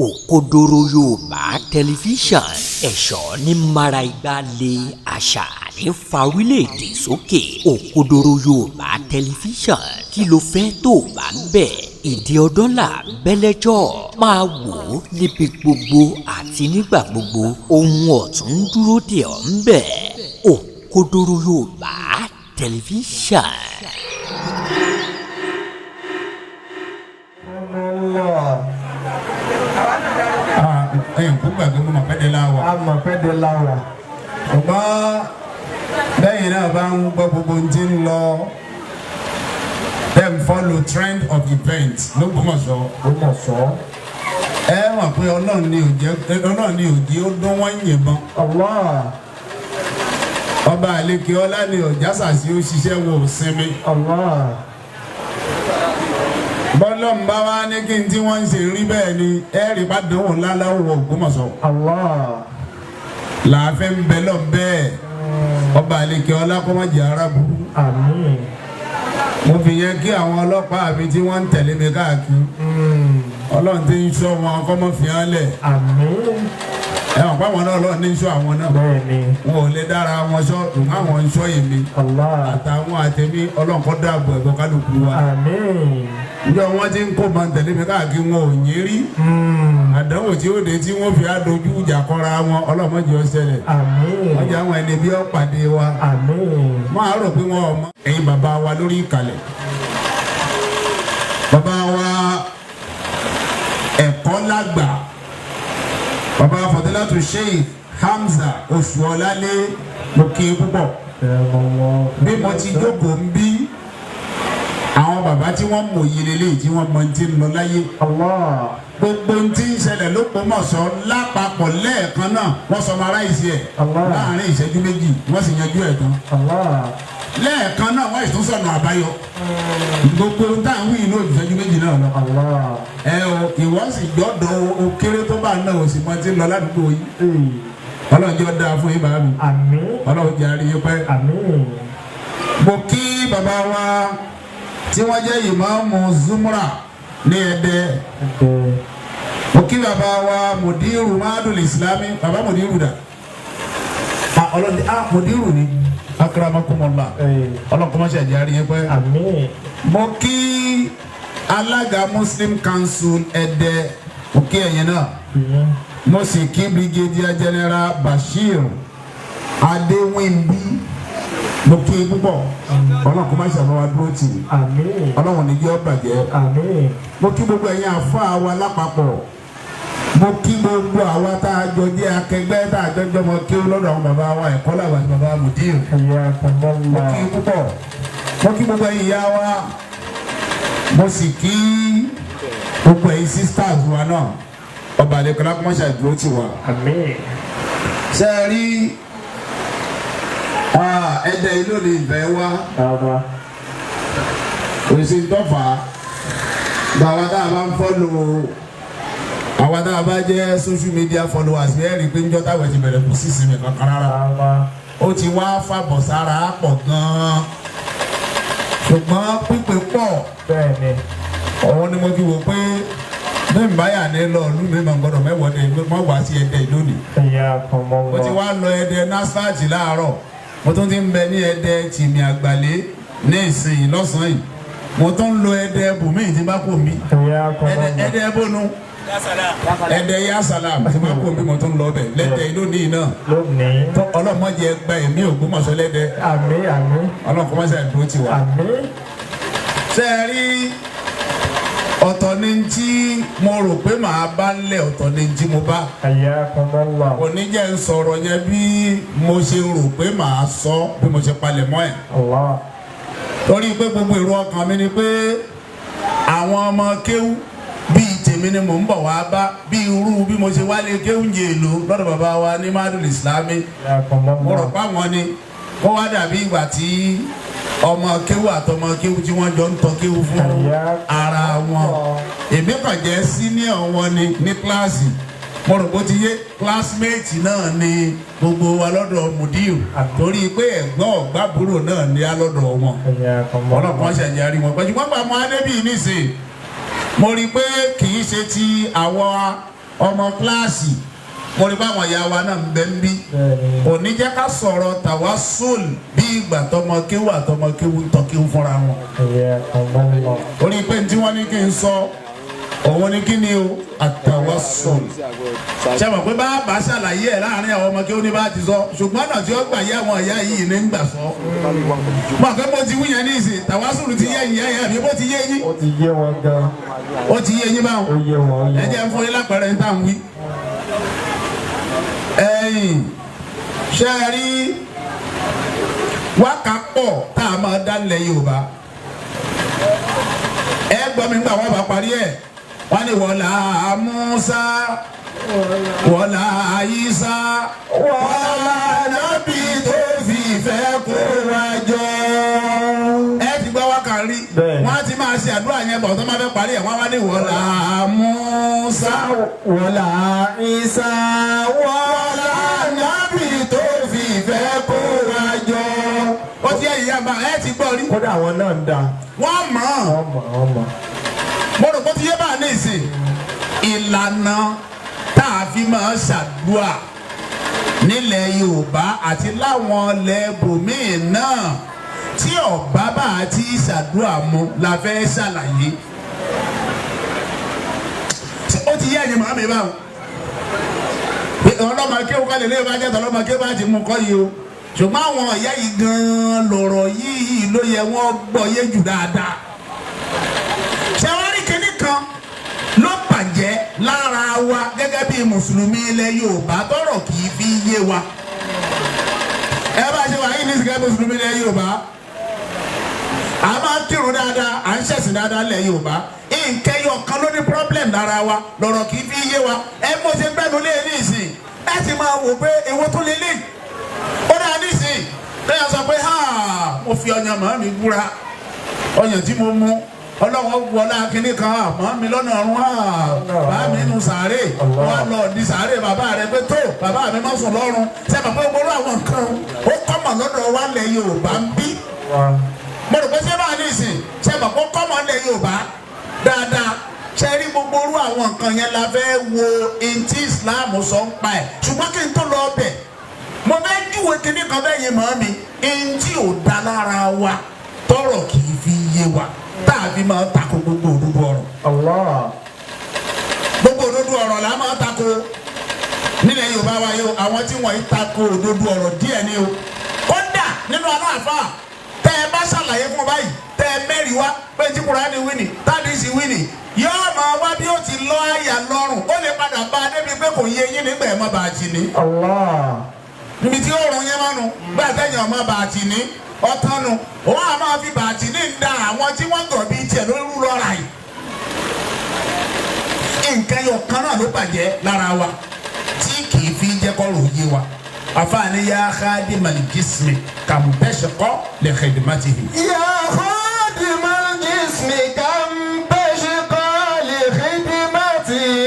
Òkodoro Yorùbá Tẹlifíṣàn, ẹ̀ṣọ́ ní mara igba lé, àṣà ní fa orílẹ̀-èdè sókè. Òkodoro Yorùbá Tẹlifíṣàn, kí ló fẹ́ tó bá ń bẹ̀? Ìdí ọdọ́là bẹ́lẹ́jọ́ máa wò ó níbi gbogbo àti nígbà gbogbo. Ohun ọ̀tún ń dúró dè ọ́ ń bẹ̀. Òkodoro Yorùbá Tẹlifíṣàn. Ẹ̀yìn kó gbàgbé mo mọ̀ pẹ́ de láwà. A mọ̀ pẹ́ de láwà. Ṣùgbọ́n lẹ́yìn náà bá ń gbọ́ gbogbo ohun tí ń lọ, dem follow trend of events l'Ógbómọ̀ṣọ́. Ògbómọ̀ṣọ́. Ẹ mọ̀ pé Ọlọ́run ni ò jẹ́, Ọlọ́run ni ò jẹ́ ó dún wọ́n yìnbọn. Allah. Ọba àlekè ọlá ni ọ̀jásà sí ó ṣiṣẹ́ wọn ò sinmi. Allah. Bọ́lọ́n bá wá ní kí n tí wọ́n ń ṣe rí bẹ́ẹ̀ ni ẹ rí bá dánwò ńlá láwùwọ̀ Ògbómọ̀ṣọ́. Allah. Làáfẹ́ ń bẹ lọ bẹ́ẹ̀. Ọba àlekè ọlá kó má jẹ́ ara burú. Àmín. Mo fi yẹn kí àwọn ọlọ́pàá mi tí wọ́n ń tẹ̀lé mi káàkiri. Ọlọ́run ti ń ṣọ́ wọn kọ́ mọ́ fi hàn lẹ̀. Àmín. Ẹ mọ̀ pé àwọn náà Ọlọ́run ní ń ṣọ́ àwọn náà. Bẹ́ẹ̀ni. Wọn ò lè dára wọn ṣọ́, ṣùgbọ́n àwọn ń ṣọ́ èmi. Allah. Àtàwọn àtẹ̀mí Ọlọ́run kó dáàbò ẹ̀bọ kálukú wa. Àmín. Ǹjọ́ wọ́n ti ń kó máa ń tẹ̀lé mi káàkiri wọn ò yín rí. Àdánwò tí ó dé tí wọ́n fi àdojú ìjà kọra wọn, Ọlọ́run má jẹ́ ó ṣẹlẹ̀. Àmín. Wọ́n jẹ́ àwọn ẹni bí ó pàdé wa. Àmín. Máa rò pé wọn ò mọ. Ẹ̀yin bàbá wa lórí ìkàlẹ̀. Bàbá wa ẹ̀kọ́ lágbà. Bàbá Fadilatu Sheikh Hamza Oṣuọlálé, mo kí i púpọ̀. Bí mo ti jókòó ń bí àwọn bàbá tí wọ́n mọ̀ yìí lélẹ́yìí tí wọ́n mọ ti ń lọ láyé. Allah. Gbogbo ohun tí ń ṣẹlẹ̀ l'Ógbómọ̀ṣọ́ lápapọ̀ lẹ́ẹ̀kan náà wọ́n sọmọ aráìsí ẹ̀ láàrin ìṣẹ́jú méjì wọ́n sì yanjú ẹ̀ tán. Allah. Lẹ́ẹ̀kan náà wọ́n ìtún sọ̀nà àbáyọ. Gbogbo ohun tá à ń wí inú ìṣẹ́jú méjì náà lọ. Allah. Ẹ o, ìwọ sì gbọ́dọ̀ o kéré tó bá náà o sì mọ ti ń lọ ládùúgbò yìí. Ọlọ́run jẹ́ ó dáa fún yín bàbá mi. Àmín. Ọlọ́run jẹ́ àríyé pẹ́. Àmín. Mo kí bàbá wa tí wọ́n jẹ́ ìmáàmù Zumra ní Ẹdẹ. Mo kí bàbá wa Mùdírù Madul Islami, bàbá Mùdírù dà. Ọlọ́run Mùdírù ni akramakumullah. Ọlọ́run kọ́mọ́sí ẹ̀jẹ̀ àríyé pẹ́. Àmín. Mo kí alága Muslim Council Ẹdẹ, mo kí ẹ̀yin náà. Mo sì kí Brigadier General Bashir Adéwìnbí, mo kí i púpọ̀. Ọlọ́run kó má ṣàbọ̀ wá dúró tì í. Àmín. Ọlọ́run ní jẹ́ ó bàjẹ́. Àmín. Mo kí gbogbo ẹ̀yin àfáà wa lápapọ̀. Mo kí gbogbo àwa tá a jọ jẹ́ akẹgbẹ́ tá a jọ jọmọ kí ó lọ́dọ̀ àwọn bàbá wa ẹ̀kọ́ làwọn àti bàbá Mùdír. Mo kí i púpọ̀. Mo kí gbogbo ẹ̀yin ìyá wa. Mo sì kí gbogbo ẹ̀yin sisters wa náà. Ọba àlekọ́lá kó má ṣàdúró tì wá. Àmín. Ṣé ẹ rí Ẹdẹ ìlú ni ìfẹ́ wá. Òsì ń tọ́fà. Bàbá tá a bá ń fọ́lò, àwa tá a bá jẹ́ social media followers ẹ̀ rí i pé njọ́ táwọn ti bẹ̀rẹ̀ kò sí ìsinmi kankan rárá. Ó ti wá fàbọ̀ sára pọ̀ gan-an. Ṣùgbọ́n pípé pọ̀. Bẹ́ẹ̀ni. Òun ni mo fi wò pé bí n báyà ní lọ ìlú mi máa ń gbọ́dọ̀ mẹ́wọ́dẹ mọ́ wá sí Ẹdẹ lónìí. Mo ti wá lọ Ẹdẹ NASFAT láàárọ̀. Mo tún ti ń bẹ ní Ẹdẹ Tìmì Àgbàlé ní ìsìn lọ́sàn-án yìí. Mo tún ń lo Ẹdẹ bùnmí tí bá kò mí. Ẹdẹ bónú. Ẹdẹ Yasalam tí bá kò mí mo tún lọ bẹ̀ lẹ́dẹ lónìí náà. Ọlọ́mọdé gba ẹ̀mí Ògbómọ̀ṣọ́ lẹ́dẹ. Àmín àmín. Ọlọ́mọdé dúró ti wà. Àmín. Ṣé ẹ rí ọ̀tọ̀ ni tí mo rò pé màá bá ń lẹ̀, ọ̀tọ̀ ni tí mo bá. Hayyakumullah. Òní jẹ́ ń sọ̀rọ̀ yẹn bí mo ṣe rò pé màá sọ bí mo ṣe palẹ̀ mọ́ ẹ̀. Allah. Torí pé gbogbo èrò ọkàn mi ni pé àwọn ọmọ kéwú bíi tèmi ni mò ń bọ̀ wá bá bí irú bí mo ṣe wálé kéwú ń jẹ èlò lọ́dọ̀ bàbá wa ní Madul Islami. Mo rò pé àwọn ni kó wá dàbí ìgbà tí ọmọ kéwú àtọmọ kéwú tí wọ́n jọ ń tọ́ kéwú fún ara wọn. Èmi kàn jẹ́ senior wọn ni ní kíláàsì. Mo rò bó ti yé classmate náà ni gbogbo wa lọ́dọ̀ Mùdíù torí pé ẹ̀gbọ́n ọ̀gbábúrò náà ni á lọ́dọ̀ wọn. Ọlọ́kan ṣẹ̀jẹ̀ rí wọn. Pẹ̀lú pápá ọmọ Adébíyì nísìnyí, mo rí i pé kì í ṣe ti àwọn ọmọ kíláàsì mo rí báwọn ìyá wa náà ń bẹ ń bí kò ní jẹ́ ká sọ̀rọ̀ tàwásùl bí ìgbà tọmọ kéwù àtọmọ kéwù ń tọ́ kéwù fúnra wọn. Orí pé tí wọ́n ní kí n sọ òun ní kí ni o àtàwásùl. Ṣé mọ̀ pé bá ṣàlàyé ẹ̀ láàrin àwọn ọmọ kéwù ní bá ti sọ ṣùgbọ́n náà tí ó gbà yé àwọn ìyá yìí ní gbà sọ. Mọ̀ pé mo ti wí yẹn ní ìsìn tàwásùl ti yé ìyá yẹn àbí bó ti yé yín. Ó ti yé wọn gan. Ó ti yé yín báwọn. Ó yé wọn. Ẹ jẹ́ ń fún yín lápẹ̀rẹ̀ ń tà ń wí. Ẹ̀yin ṣe é rí wákà pọ̀ tá a máa dá nílẹ̀ Yorùbá ẹ gbọ́ mi nígbà wọ́n bá parí ẹ̀ wọ́n ní wọ́lá Musa wọ́lá Isa wọ́lá Nábì tó fi fẹ́ kó wa jọ. Ẹ ti gbọ́ wákà rí wọ́n á ti máa ṣe àdúrà yẹn bọ̀ tó máa fẹ́ parí ẹ̀ wọ́n wá ní wọ́lá Musa wọ́lá Isa wọ́lá Nábì tó fi fẹ́ kó wa jọ. Ó ti yẹ ìyá bá ẹ ti gbọ́ rí. Kódà àwọn náà ń da. Wọ́n mọ̀ ọ́n. Wọ́n mọ̀. Mo rò pé ó ti yé bá a ní ìsìn. Ìlànà tá a fi máa ṣàdúà nílẹ̀ Yorùbá àti láwọn ilẹ̀ bòmíì náà tí ọ̀bá bá a ti ṣàdúà mu la fẹ́ ṣàlàyé. Ó ti yé ẹ̀yin màmí báwọn. Ọlọ́mọ akéwù kálí ilé ìbájẹ́ tọ́lọ́mọ akéwù bá ti mú kọ́ yìí o. Ṣùgbọ́n àwọn ìyá yìí gan-an lọ̀rọ̀ yìí ló yẹ wọ́n gbọ́ yé jù dáadáa. Ṣé wọ́n rí kinní kan ló bàjẹ́ lára wa gẹ́gẹ́ bí mùsùlùmí ilẹ̀ Yorùbá tọ́rọ̀ kì í fi yé wa. Ẹ bá ṣe wà yìí ní sìkẹ́ mùsùlùmí ilẹ̀ Yorùbá. A máa ń kírun dáadáa, à ń ṣẹ̀sìn dáadáa ilẹ̀ Yorùbá. Nkẹyọ kan ló ní problem lára wa lọ̀rọ̀ kì í fi yé wa. Ẹ mo ṣe gbẹ́nu lé ní ìsìn ẹ sì máa wò pé èwo tó lé lé ó dáa nísìn lẹ́yìn sọ pé ha mo fi ọyàn màá mi búra ọyàn tí mo mú ọlọ́wọ́ wọlé akínní kan màá mi lọ́nà ọ̀run bàbá mi nù sàárè wọ́n lọ di sàárè bàbá rẹ pé tó bàbá mi má sùn lọ́run sẹ́mi pé gbogbo àwọn nǹkan ó kọ́mọ̀ lọ́dọ̀ wa lẹ̀ Yorùbá ń bí mo rò pé ṣé báà ní ìsìn sẹ́mi pé ó kọ́mọ̀ lẹ̀ Yorùbá dáadáa ṣe rí gbogbo orú àwọn nǹkan yẹn la fẹ́ wo ntí Islam sọ ń pa ẹ̀ ṣùgbọ́n kí n tó lọ bẹ̀ mo fẹ́ júwe kíní kan bẹ́ẹ̀ yẹn mọ́ mi ntí ò da lára wa tọrọ kì í fi yé wa tá a fi máa tako gbogbo òdodo ọ̀rọ̀. Allah. Gbogbo òdodo ọ̀rọ̀ la máa tako nílẹ̀ Yorùbá wa yìí o àwọn tí wọ́n yìí tako òdodo ọ̀rọ̀ díẹ̀ ni o kódà nínú aláàfáà tẹ́ ẹ bá ṣàlàyé fún báyìí tẹ́ ẹ mẹ́rin wá pé tí Kùránì wí ni tádìsí wí ni yóò máa wá bí ó ti lọ àyà lọ́rùn ó lè padà bá a débi pé kò yé yín nígbà ẹ̀ má bàa jì ní. Allah. Níbi tí òórùn yẹn máa nu gbà tẹ̀yìn ọmọ bàtì ní ọ̀tán nu òun á máa fi bàtì ní da àwọn tí wọ́n gọ̀ bíi tiẹ̀ lórí lọ́ra yìí. Nǹkan yọ kan náà ló bàjẹ́ lára wa tí kì í fi jẹ́ kọ́ rò yé wa. Àfààní yá khadimal jismi kam tashqa li khidmatihi. Yá khadimal jismi kam tashqa li khidmatihi.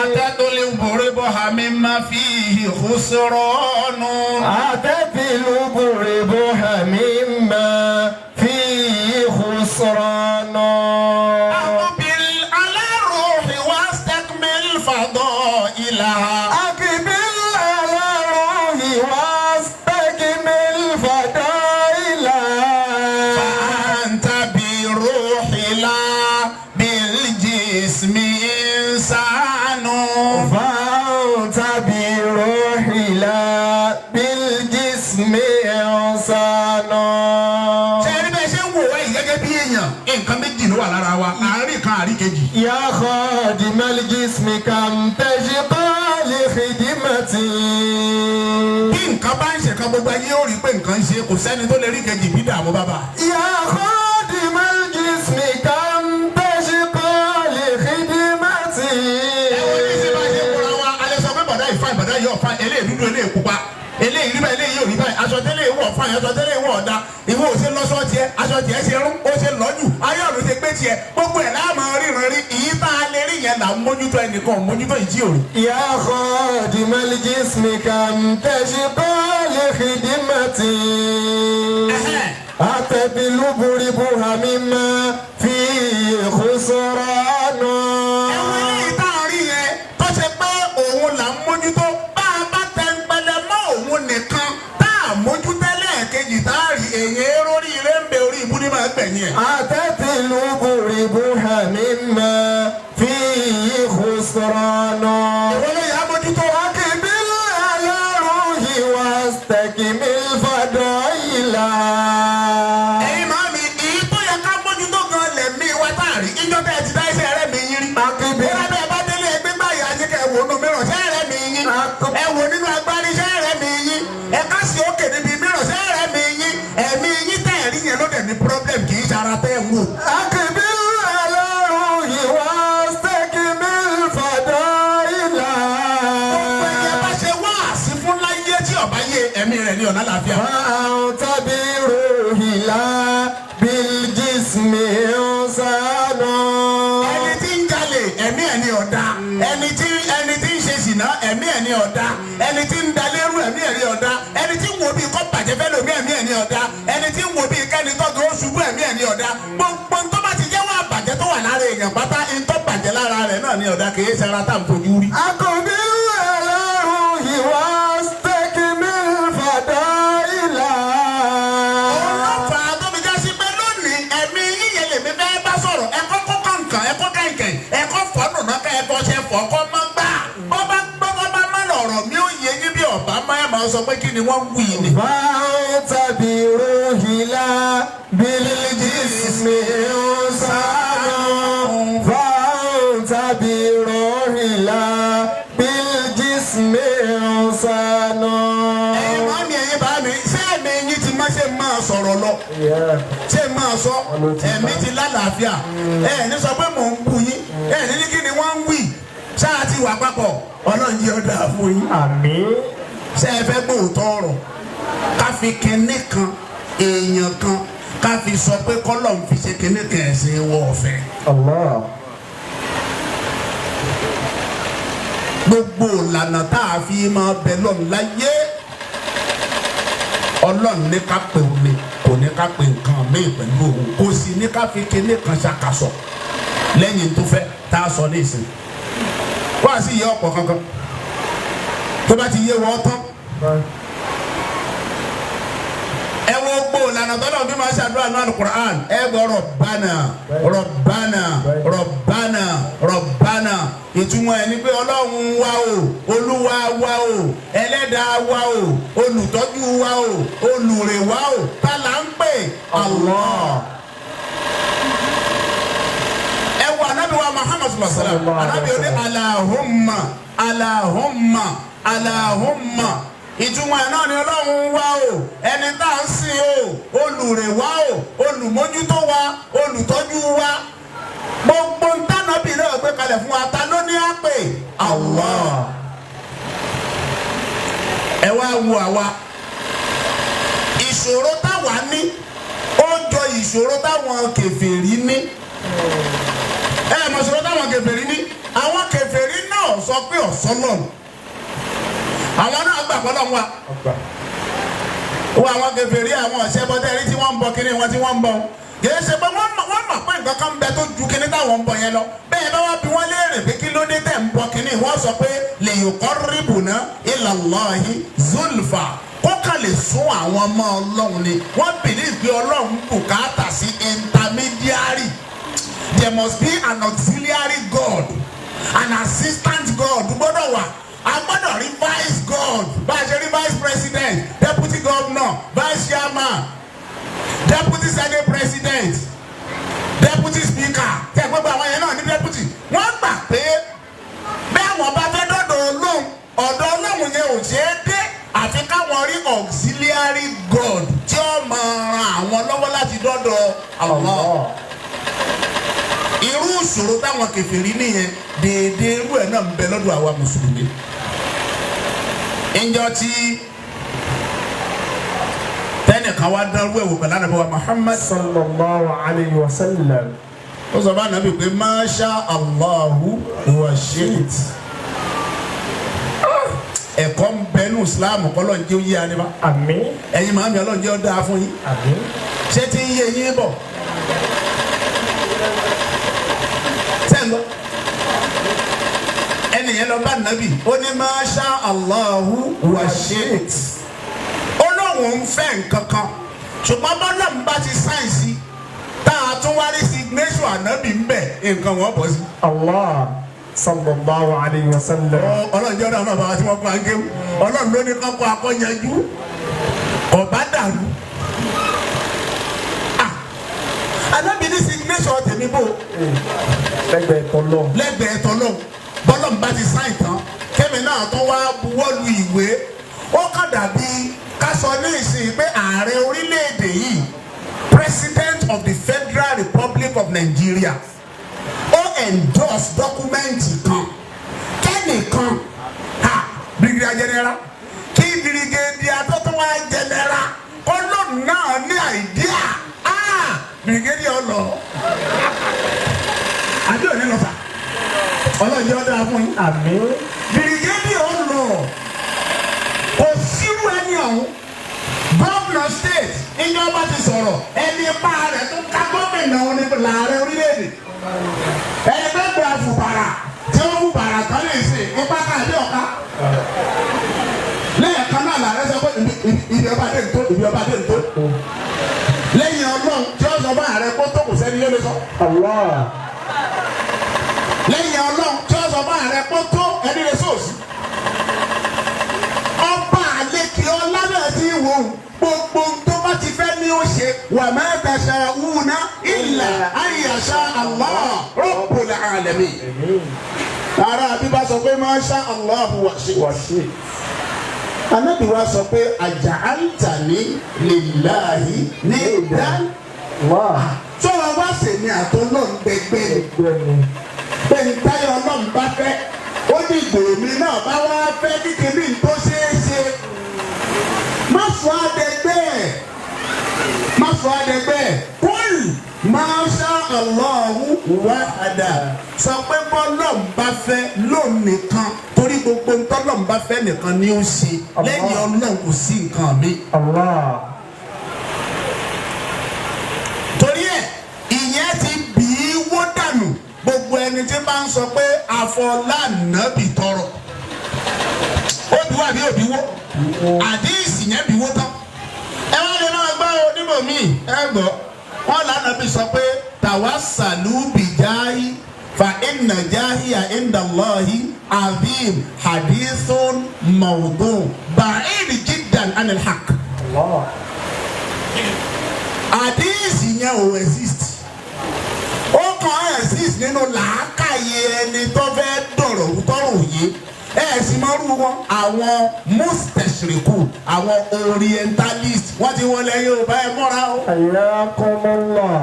Atatlubu ribha mimma fihi khusranu. Atatlubu ribha mimma fihi khusranu. Aqbil ala ruhi wastakmil fadailaha. Aqbil ala ruhi wastakmil fadailaha. Anta bi ruhi la bil jismi insanu. Fa'anta bi ruhi la bil jismi insanu. Ṣé ẹni bẹ́ẹ̀ ṣe ń wò wá yìí gẹ́gẹ́ bí èèyàn nǹkan méjì ló wà lára wa àárín kan àárín kejì. Ya khadimal jismi kam tashqa li khidmati. Bí nǹkan bá ń ṣe kan gbogbo ayé ó rí pé nǹkan ń ṣe kò sẹ́ni tó lè rí kejì bí dààmú bàbá. Ya khadimal jismi kam tashqa li khidmati. Ẹ wo ní ìsìn bá ṣe kóra wa alẹ́ sọ pé bàdá ìfà bàdá yìí ọ̀fà eléyìí dúdú eléyìí pupa eléyìí rí báyìí eléyìí ò rí báyìí aṣọ tẹ́lẹ̀ ìwọ̀ fà aṣọ tẹ́lẹ̀ ìwọ̀ ọ̀dà ìwọ ò ṣe lọ́sọ̀ tiẹ̀ aṣọ tiẹ̀ ṣe rún ó ṣe lọ́jù ayé ọ̀run ṣe gbé tiẹ̀ gbogbo ẹ̀ láàmú ríran rí ìyí tá a lè rí yẹn là ń mójútó ẹnìkan mójútó ìjì òru. Ya khadimal jismi kam tashqa li khidmati. Atatlubu ribha mimma fihi khusranu. Ẹ̀wọ̀n eléyìí tá a rí yẹn خسران. Ìwọ ló yà á mójútó. أقبل على روحي واستكمل فضائلا. Ẹ̀yin màá mi, èyí tó yẹ ká mójútó gan lẹ̀mí wa tá a rí. Ìjọ tẹ́ ẹ ti dá iṣẹ́ rẹ̀ mi yín rí. أقبل Bóyá bẹ́ẹ̀ bá délé ẹgbẹ́ báyìí ayé kẹ́ ẹ wò nínú mìíràn ṣẹ́ rẹ̀ mi yín. Ẹ wò nínú agbárí ṣẹ́ rẹ̀ mi yín. Ẹ ká sí òkè níbi mìíràn ṣẹ́ rẹ̀ mi yín. Ẹ̀mí yín tẹ̀ rí yẹn ló dẹ̀ ní problem kì í ṣara tẹ́ ń wò. أقبل على روحي واستكمل فضائلا. Gbogbo ẹni ẹ bá ṣe wáàsí fún láyé tí ọba yé ẹ̀mí rẹ̀ ní ọ̀nà àlàáfíà. وأنت بروحي لا بالجسم إنسان. Ẹni tí ń jalè ẹ̀mí ẹ̀ ní ọ̀dà. Ẹni tí ń ṣe ṣìnà ẹ̀mí ẹ̀ ní ọ̀dà. Ẹni tí ń dalérú ẹ̀mí ẹ̀ ní ọ̀dà. Ẹni tí ń wo bíi kọ́ bàjẹ́ fẹ́ lómi ẹ̀mí ẹ̀ ní ọ̀dà. Ẹni tí ń wo bíi kẹ́ni tọ́jú ó ṣubú ẹ̀mí ẹ̀ ní ọ̀dà. Gbogbo ń tó bá ti jẹ́ wà bàjẹ́ tó wà lára èèyàn pátá ń tó bàjẹ́ lára rẹ̀ náà ní ọ̀dà kì í ṣe ara tá à ń fojú rí. أقبل على روحي واستكمل فضائلا. Ọlọ́fàá tó fi já sí pé lónìí ẹ̀mí yíyẹ lèmi fẹ́ bá sọ̀rọ̀ ẹ̀kọ́ kó kàǹkàn ẹ̀kọ́ kàǹkàn ẹ̀kọ́ fọ́nù náà ká ẹ̀kọ́ ṣe fọ́ kọ́ mọ́ gbà. Bọ́bá gbọ́dọ̀ bá má lọ̀rọ̀ mi ò yé yín bí ọ̀bá má ẹ̀ máa sọ pé kí ni wọ́n wù yìí ni. وأنت بروحي لا بالجسم إنسان. وأنت بروحي لا بالجسم إنسان. Ẹ̀yin máa mi ẹ̀yin bá mi ṣé ẹ̀mí yín ti má ṣe máa sọ̀rọ̀ lọ ṣé máa sọ ẹ̀mí ti lálàáfíà ẹ̀ ní sọ pé mò ń bú yín ẹ̀ ní ní kí ni wọ́n ń wì ṣáà ti wà papọ̀ Ọlọ́run yìí ó dáa fún yín. Àmín. Ṣé ẹ fẹ́ gbóòótọ́ ọ̀rọ̀ ká fi kinní kan èèyàn kan ká fi sọ pé kọ́lọ̀ ń fi ṣe kinní kan ẹ̀sìn wọ ọ̀fẹ́. Allah. Gbogbo ìlànà tá a fi máa bẹ lọ́n láyé Ọlọ́run ní ká pè òun ni kò ní ká pè nǹkan míì pẹ̀lú òun kò sì ní ká fi kinní kan ṣàkàsọ̀ lẹ́yìn tó fẹ́ tá a sọ ní ìsìn. Wá sí ìyá ọ̀pọ̀ kankan tó bá ti yé wọ́n tán. Ẹ wo gbó lànà tọ́lọ̀ bí máa ṣàdúrà náà alukur'an ẹ gbọ́ rọ̀bánà rọ̀bánà rọ̀bánà rọ̀bánà ìtumọ̀ ẹ̀ ni pé Ọlọ́run wa o Olúwa wa o ẹlẹ́dàá wa o olùtọ́jú wa o olùrè wa o ta là ń pè Allah. Ẹ wo anabi wa Muhammad sallallahu alaihi wa sallam anabi oní alahumma alahumma alahumma ìtumọ̀ ẹ̀ náà ni Ọlọ́run wa o ẹni tá à ń sìn o olùrè wa o olùmójútó wa olùtọ́jú wa gbogbo ntànàbì náà gbé kalẹ̀ fún wa ta ló ní á pè Allah. Ẹ wá wo àwa ìṣòro táwa ní ó jọ ìṣòro táwọn kèfèrí ní. Ẹ mọ̀ ìṣòro táwọn kèfèrí ní àwọn kèfèrí náà sọ pé ọ̀sán lọ́hùn àwọn náà gbà pọ́ lọ́hùn wa wọ́n àwọn kèfèrí àwọn ọ̀sẹ̀ bọ́tẹ́ rí tí wọ́n ń bọ kínní wọn tí wọ́n ń bọ kìí ṣe pé wọ́n mọ̀ pé nǹkan kan ń bẹ tó ju kínní táwọn ń bọ yẹn lọ bẹ́ẹ̀ bá wá bí wọ́n léèrè pé kí ló dé tẹ̀ ń bọ kínní wọ́n sọ pé lè yuqarribuna ila Allahi zulfa kó kàn lè sún àwọn ọmọ Ọlọ́run ni wọ́n believe pé Ọlọ́run bùkátà sí intermediary. There must be an auxiliary God, an assistant God gbọ́dọ̀ wà. A gbọ́dọ̀ rí vice God bá a ṣe rí vice president, deputy governor, vice chairman, deputy senate president, deputy speaker. Tẹ gbogbo àwọn yẹn náà ní deputy. Wọ́n gbà pé bí àwọn bá fẹ́ dọ̀dọ̀ Ọlọ́run, ọ̀dọ̀ Ọlọ́run yẹn ò ṣeé dé àfi káwọn rí auxiliary God tí ó máa ran àwọn lọ́wọ́ láti dọ́dọ̀ Allah. Irú ìṣòro táwọn kèfèrí nìyẹn déédéé irú ẹ̀ náà ń bẹ lọ́dọ̀ àwa mùsùlùmí. Ǹjọ́ tí tẹ́nìkan wá dánrú ẹ̀wò pẹ̀lú ànábì wa Muhammad Sallallahu alayhi wa sallam. ó sọ fún ànábì pé masha Allahu wa shit. Ẹ̀kọ́ ń bẹ ní Islam kọ́ lọ́n jẹ́ yé anímá. Àmín. Ẹ̀yin màámi Ọlọ́run jẹ́ ó dáa fún yín. Àmín. Ṣé tí ń yé yín bọ̀? Sẹ́ńgọ́ ẹnìyẹn lọ bá nàbì ó ní masha Allahu wa shit. Ó lóun ń fẹ́ nǹkan kan ṣùgbọ́n bọ́lá ń bá ti sáyẹ̀nsì tá a tún wá rí signature ànábì ń bẹ̀ nǹkan wọ́n bọ̀ sí. Allah. Sallallahu alayhi wa sallam. Ọlọ́run jẹ́ ọ̀dọ̀ àwọn bàbá tí wọ́n kọ́ àgéwù. Ọlọ́run ló ní kọ́kọ́ akọ́yanjú. Ọ̀bá dàrú. Ànábì ní signature tèmi bò. Lẹ́gbẹ̀ẹ́ tọ́lọ́. Lẹ́gbẹ̀ẹ́ tọ́lọ́. Bọ́lọ́mù bá ti sáìn tán. Kẹ́mi náà tó wá buwọ́lu ìwé. Ó kàn dàbí ká sọ ní ìsìn pé ààrẹ orílẹ̀-èdè yìí, President of the Federal Republic of Nigeria, ó endorse dọ́kúmẹ́ǹtì kan kẹ́nìkan ha brigadier general kí brigadier tó tún wá general kọ́lọ́ọ̀nù náà ní àìdíà brigadier ọlọ àbí òní lọ sà ọlọ́ọ̀jẹ́ ọ̀dà fún yín. Àmín. Brigadier ọlọ kò sírú ẹni ọ̀hún. Gómìnà state ìjọba ti sọ̀rọ̀ ẹni ipá rẹ̀ tó ká gómìnà òní làárẹ̀ orílẹ̀-èdè. Ẹni tó gba fùbàrà tí ó fùbàrà kan lè ṣe ipá káàdé ọ̀ká. Lẹ́ẹ̀kan náà làárẹ̀ sọ pé ibi ọba dé ntó, ibi ọba dé ntó. Lẹ́yìn Ọlọ́run tí ó sọ fún ààrẹ kó tó kò sẹ́ni yóò lè sọ. Allah. Lẹ́yìn Ọlọ́run tí ó sọ fún ààrẹ kó tó ẹni lè sọ̀sì. Ọba àlekè ọlá náà ti wò ó gbogbo tó bá ti fẹ́ ní ó ṣe wa ma tasha'una illa an yasha Allah rabbul alamin. Ara bíbá sọ pé ma sha Allahu wa shi'ta. Ànábì wa sọ pé aja'altani lillahi niddan. Sọ̀rọ̀ wá sèmi àtọ́lọ́n gbẹgbẹ́ ni. Bẹ́ẹ̀ni táyọ̀ Ọlọ́run bá fẹ́, ó ní ìgbòho mi náà bá wá fẹ́ kíkiní tó ṣeé ṣe. Má sọ adẹgbẹ́ ẹ̀, má sọ adẹgbẹ́ ẹ̀, kúl ma sha Allahu wahda. Sọ pé bọ́lọ́n bá fẹ́ lóun nìkan torí gbogbo ntọ́lọ́n bá fẹ́ nìkan ni ó ṣe lẹ́yìn Ọlọ́run kò sí nǹkan mi. Allah. Torí ẹ̀ ìyẹn ti bì í wó dànù gbogbo ẹni tí bá ń sọ pé àfọlànàbì tọrọ. Ó bí wà bí òbí wó. Àdíìsì yẹn bí wó tán. Ẹ wá lè máa gbọ́ onímọ̀ mi ẹ gbọ́. Wọ́n lànàbì sọ pé tawassalu bijahi fa inna jahiya indallahi azim hadithun mawdu ba'id jiddan anil haqq. Allah. Àdíìsì yẹn ò exist. Ó kàn exist nínú làákàyè ẹni tó fẹ́ dọ̀rọ̀ tọrọ òye. Ẹ sì máa rú wọn àwọn mustachiriku àwọn orientalist wọ́n ti wọlé Yorùbá ẹ mọ́ra o. Hayyakumullah.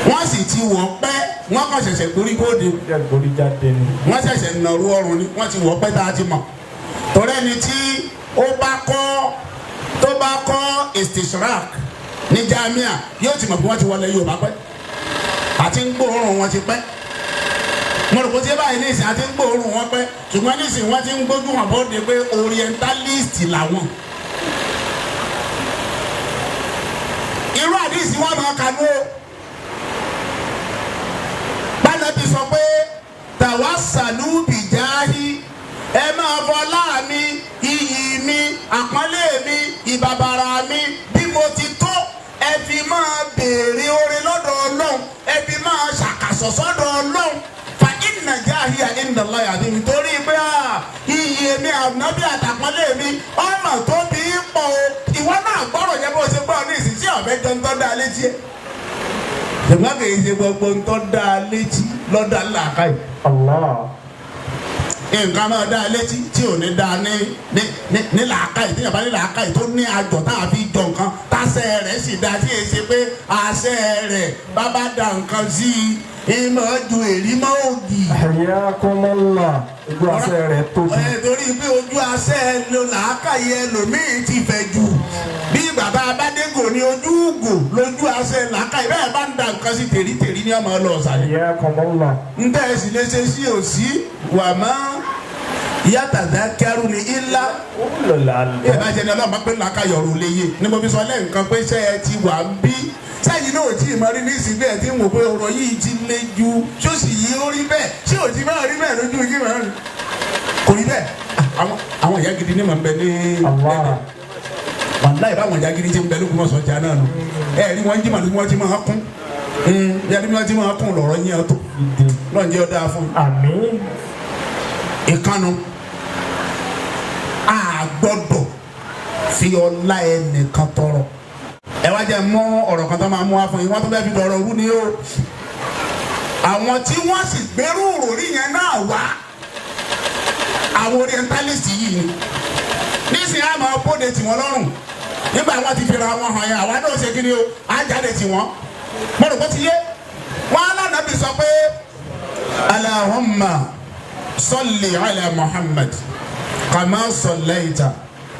Wọ́n sì ti wọ̀ pẹ́ wọ́n kàn ṣẹ̀ṣẹ̀ gborí bóde. Jẹ́ jáde ni. Wọ́n ṣẹ̀ṣẹ̀ nàrú ọrùn ni wọ́n ti wọ̀ pẹ́ tá a ti mọ̀. Torí ẹni tí ó bá kọ́ tó bá kọ́ istishrak ní jamia yóò ti mọ̀ pé wọ́n ti wọlé Yorùbá pẹ́. Àti ń gbóòórùn wọn ti pẹ́. Mo rò pé tí báyìí ní ìsìn àti ń gbóòórùn wọn pẹ́ ṣùgbọ́n ní ìsìn wọ́n ti ń gbójú wọn bóde pé orientalist làwọn. Irú àdìsí wọn máa kànú o. Bánàbí sọ pé tawassalu bijahi ẹ máa fọlá mi iyì mi àpọ́nlé mi ìbàbàrà mi bí mo ti tó ẹ fi máa béèrè oore lọ́dọ̀ Ọlọ́run ẹ fi máa ṣàkàsọ̀ sọ́dọ̀ Ọlọ́run fa inna jahiya indallahi azim nítorí pé iyì mi ànábì àtàpọ́nlé mi ọ̀nà tó bí pọ̀ o ìwọ náà gbọ́rọ̀ yẹn bó ṣe gbọ́ ní ìsìn tí ọ̀bẹ jọ ń tọ́ da létí ẹ̀. Ṣùgbọ́n kì í ṣe gbogbo ń tọ́ da létí lọ́dà làákàyè. Allah. Nǹkan máa dá létí tí ò ní dá ní ní làákàyè tí yàrá ní làákàyè tó ní àjọ tá a fi jọ nǹkan tásẹ̀ rẹ̀ sì dá tí èyí ṣe pé àṣẹ rẹ̀ bábá da nǹkan sí i ìmọ̀ ju èrí mọ́ ògì. Hayyakumullah. Ojú àṣẹ rẹ̀ tóbi. Ẹ torí pé ojú àṣẹ ló làákàyè ẹlòmíì ti fẹ̀ jù bí bàbá abádégò ní ojú ùgò lójú àṣẹ làákàyè bẹ́ẹ̀ bá ń da nǹkan sí tèrí-tèrí ní ọmọ ọlọ́ọ̀sàlẹ̀. Hayyakumullah. Ntẹ́ ẹ sì lè ṣe sí òsì wà mọ́ yàtàdá kẹrù ní ilá. Bí ẹ bá jẹ ní Ọlọ́run bá pé làákàyè ọ̀rọ̀ lè yé ni mo fi sọ lẹ́ǹkan pé ṣé ẹ ti wà ń bí sẹ́yìn náà ò tí ì mọ rí ní ìsìn bẹ́ẹ̀ tí ń wò pé ọ̀rọ̀ yìí ti le ju ṣó sì yí ó rí bẹ́ẹ̀ ṣé ò ti máa rí bẹ́ẹ̀ lójú yìí máa rí kò rí bẹ́ẹ̀. Àwọn ìyá gidi ní màá ń bẹ ní Allah. Wàláì báwọn ìyá gidi ti ń bẹ lókun ọ̀sán jà náà nù ẹ rí wọn jí màlúù wọn ti máa kún Yàrá mi wọ́n ti máa kún lọ́rọ̀ yín tó lọ́njẹ́ ọ̀dà fún mi. Àmín. Ìkànnù a gbọ́dọ̀ fi ọlá ẹnìkan tọrọ. Ẹ wá jẹ́ mú ọ̀rọ̀ kan tó máa mú wá fún yín, wọ́n tó fẹ́ fi dọ̀rọ̀ rú ni o. Àwọn tí wọ́n sì gbérú òròrí yẹn náà wá, àwọn orientalist yìí ni. Nísìnyí a máa bóde tì wọ́n lọ́rùn. Nígbà wọn ti fira wọn hàn yẹn, àwa náà ṣe kí ni o, á jáde tì wọ́n. Mo rò pé ti yé. Wọ́n á lànà bí sọ pé Allahumma salli ala Muhammad kama sallaita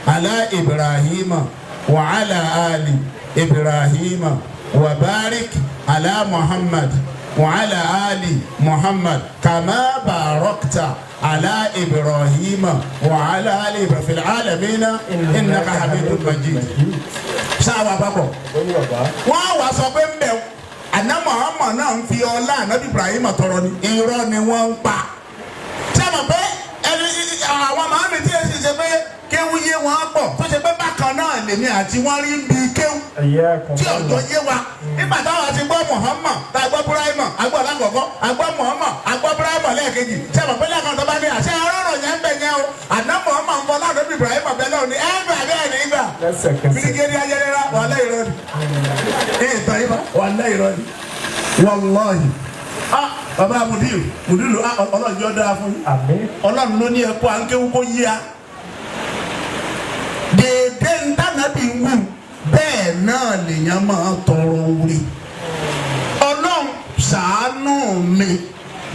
ala Ibrahima wa ala ali Ibrahima wa barik ala Muhammad wa ala ali Muhammad kama barakta ala Ibrahima wa ala ali Ibrahima fil alamina innaka hamidun majid. Sáwà papọ̀. Wọ́n wá sọ pé ń bẹ̀ àná Muhammad náà ń fi ọlá ànábì Ibrahim tọrọ ni. Irọ́ ni wọ́n ń pa. Ṣé mo pé ẹni àwọn màámi tí èsì ṣe pé kéwú yé wọn pọ̀ tó ṣe pé bákan náà lèmi àti wọ́n rí ń bi kéwú tí ọ̀dọ́ yé wa. Nígbà táwọn ti gbọ́ Muhammad tá a gbọ́ Ibrahim a gbọ́ lákọ̀ọ́kọ́ a gbọ́ Muhammad a gbọ́ Ibrahim lẹ́ẹ̀kejì. Ṣé mo pé lẹ́ẹ̀kan tó bá ní àṣẹ ọlọ́rọ̀ yẹn ń bẹ̀ yẹn o àná Muhammad ń bọ́ ládùúgbò Ibrahim bẹ́ẹ̀ náà ni ẹ gbà bẹ́ẹ̀ ní gbà. Birigedi ayẹlẹ́ra wàhálà irọ́ ni. Ee tọ́yìnbá wàhálà irọ́ ni. Wàláhì. Ah bàbá Mudiru Mudiru ah Ọlọ́run yóò dáa fún yín. Ọlọ́run ló ní ẹ̀kọ́ à ń kéwú kó yí a. Dèdè ntànàbí wù bẹ́ẹ̀ náà lèèyàn máa tọrọ orí. Ọlọ́run ṣàánú mi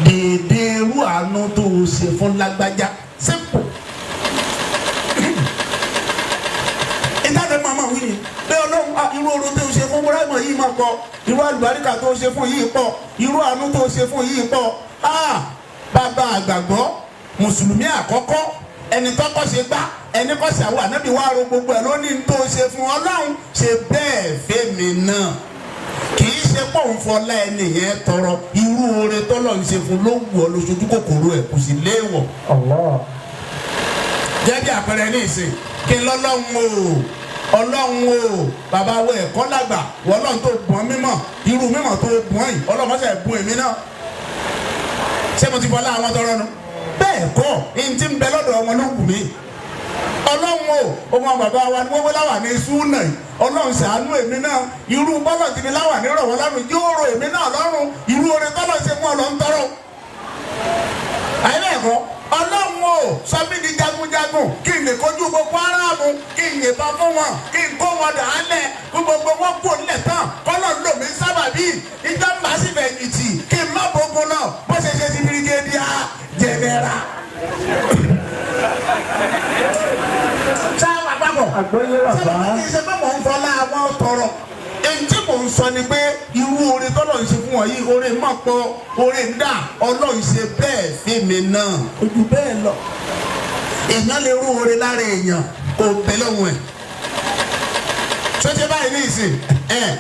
dèdè irú àánú tó o ṣe fún lágbájá. Simple. Ìtàdé màmá wí ni pé Ọlọ́run irú oorun tó o ṣe fún Búráìmọ̀ yìí máa pọ̀, irú àlùbáríkà tó o ṣe fún yìí pọ̀, irú àánú tó o ṣe fún yìí pọ̀. Bàbá àgbàgbọ́ mùsùlùmí àkọ́kọ́ ẹni tọ́kọ́ ṣe gbá ẹni kọ́ ṣàwọ́ ànábì wá ro gbogbo ẹ̀ lónìí tó o ṣe fún Ọlọ́run ṣe bẹ́ẹ̀ fẹ́mi náà. Kì í ṣe pọ̀ ń fọlá ẹni yẹn tọrọ irú oore tọ́lọ̀ ń ṣe fún ló wù ọ́ lóṣojú kòkòrò ẹ̀ kò sì léèwọ̀. Jẹ́ bí àpẹẹrẹ ní ìsìn kí n lọ́lọ́run o Ọlọ́run o bàbá wo ẹ̀kọ́ lágbà wọ́n ọlọ́run tó bùn mímọ̀ irú mímọ̀ tó bùn yìí Ọlọ́run mọ́sẹ̀ bùn èmi náà. Ṣé mo ti fọlá àwọn tọrọ nu? Bẹ́ẹ̀ kọ́ ẹni tí ń bẹ lọ́dọ̀ wọn ló wù mí. Ọlọ́run o ọmọ bàbá wa ni wọ́n wé láwà ní súnà yìí Ọlọ́run ṣàánú èmi náà irú bọ́lọ̀ ti fi láwà ní rọ̀wọ́ lọ́rùn yóò ro èmi náà lọ́rùn irú oore tọ́lọ̀ ṣe mú Ọlọ́run tọrọ. Àyẹ̀bẹ̀kọ́ Ọlọ́run o sọ mí di jagunjagun kí n lè kojú gbogbo aráàmù kí n yìnbọn fún wọn kí n kó wọn dà á lẹ̀ kí gbogbo wọn kú nílẹ̀ tán kọ́lọ̀ lò mí sábàbí ìjọ ń bá sì fẹ̀yìntì kí n má bógun náà bó ṣe ṣe ti birigédíà jẹnẹra. Sáwà papọ̀ sábà kí n ṣe pé mò ń fọlá àwọn tọrọ. Èyí tí mò ń sọ ni pé irú oore tọ́lọ̀ ń ṣe fún wọn yìí oore mọ̀ pọ̀ oore ń dà Ọlọ́run ṣe bẹ́ẹ̀ fẹ́mi náà ojú bẹ́ẹ̀ lọ. Èèyàn lè rú oore lára èèyàn kò bẹ́ lọ́hùn ẹ̀. Ṣé báyìí ní ìsìn ẹ̀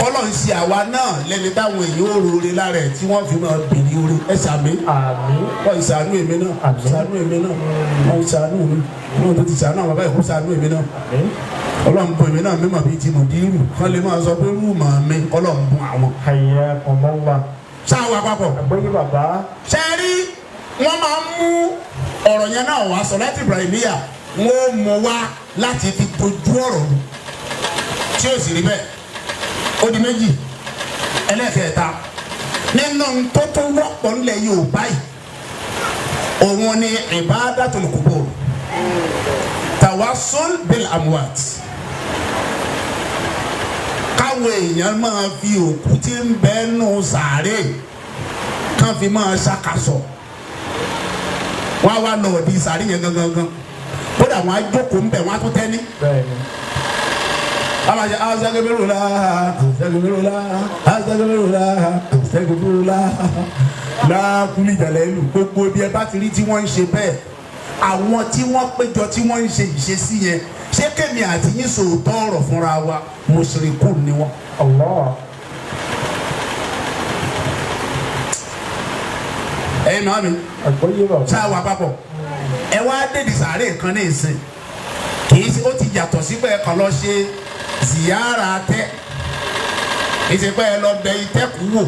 Ọlọ́run ṣe àwa náà lẹ́ni táwọn èèyàn ó rú oore lára ẹ̀ tí wọ́n fi máa bèrè oore ẹ̀ sàmí. Wọ́n ìṣàánú èmi náà ṣàánú èmi náà wọ́n ìṣàánú mi wọ́n tó ti ṣàánú àwọn bàbá ìkú ṣàánú èmi náà. Ọlọ́run bùn èmi náà mímọ̀ bíi ti mùdírù kán lè máa sọ pé rúùmọ̀ mi Ọlọ́run bùn àwọn. Sáwà papọ̀. Ṣé rí wọ́n máa ń mú ọ̀rọ̀ yẹn náà wá sọ láti Ibrahimiya wọ́n mú wá láti fi dojú ọ̀rọ̀ rú tí ó sì rí bẹ́ẹ̀. Ó di méjì. Ẹlẹ́kẹ̀ẹ́ta nínú tó tó wọ́pọ̀ ńlẹ̀ Yorùbá yìí òun ni ibadatul qubur tawassul bil amwat káwọn èèyàn máa fi òkú tí ń bẹ nù sàárè kán fi máa ṣàkàsọ̀ wọ́n á wá lọ di sàárè yẹn gangan gan kódà wọ́n á jókòó ń bẹ̀ wọ́n á tún tẹ́ ní. Amaje azagabirula azagabirula azagabirula azagabirula láàkúlì ìdàlẹ́ ìlú gbogbo ibi ẹ bá ti rí tí wọ́n ń ṣe bẹ́ẹ̀ àwọn tí wọ́n péjọ tí wọ́n ń ṣe ìṣesí yẹn ṣé kèmí àti yín sòótọ́ ọ̀rọ̀ fúnra wa mùsùlùkù ni wọ́n. Ẹ̀yin náà mi ṣáà wà papọ̀ ẹ wá dèdè sàárè kan ní ìsìn kì í ṣe ó ti yàtọ̀ síbẹ̀ kan lọ ṣe ziyara tẹ Ìṣèpẹ́ ẹ lọ bẹ itẹ́ kú wò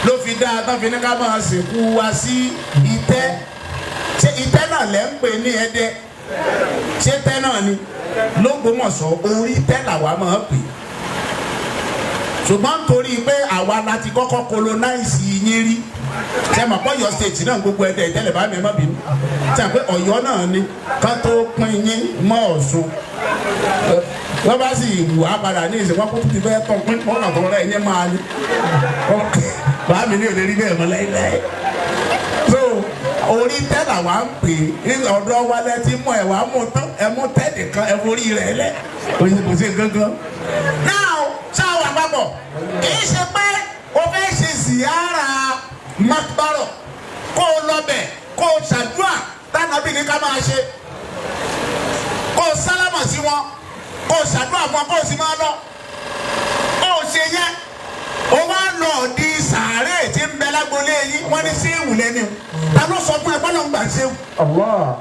ló fi dáa tán fi ní ká máa sìnkú wa sí itẹ́. Ṣé itẹ́ náà lẹ́ ń pè ní Ẹdẹ? Ṣé tẹ́ náà ni? Lógbómọ̀ṣọ́ orí tẹ́ làwa máa pè. Ṣùgbọ́n nítorí pé àwa la ti kọ́kọ́ colonize yín rí. Ṣé mọ̀ pé Ọ̀yọ́ state náà gbogbo Ẹdẹ ìtẹ́lẹ̀ bá mi ẹ má bínú. Ṣé pé Ọ̀yọ́ náà ni ká tó pín yín mọ́ Ọ̀ṣun. Wọ́n bá sì wù á padà ní ìsìn wọn kó ti fẹ́ tán pín pọ́nà tó rẹ̀ yín máa ní. Bàá mi ní ò lè rí bẹ́ẹ̀ mọ́ láíláí. So orí tẹ́ làwa ń pè é ọ̀dọ́ wa lẹ ti mọ ẹ̀ wá mú tán ẹ mú tẹ́ nìkan ẹ forí rẹ̀ lẹ̀ kò sí gángan. Now ṣáà àpapọ̀ kì í ṣe pé o fẹ́ ṣe ziyara makbaro kó o lọ bẹ̀ kó o ṣàdúrà tánàbí ní ká máa ṣe kó o sálámà sí wọn kó o ṣàdúrà fún wọn kó o sì máa lọ kó o ṣe yẹn o wá lọ di sàárè tí ń bẹ lágbolé yín wọ́n ní séwù lẹ́nu ta ló sọ fún ẹ bọ́lá ń gbà séwù. Allah.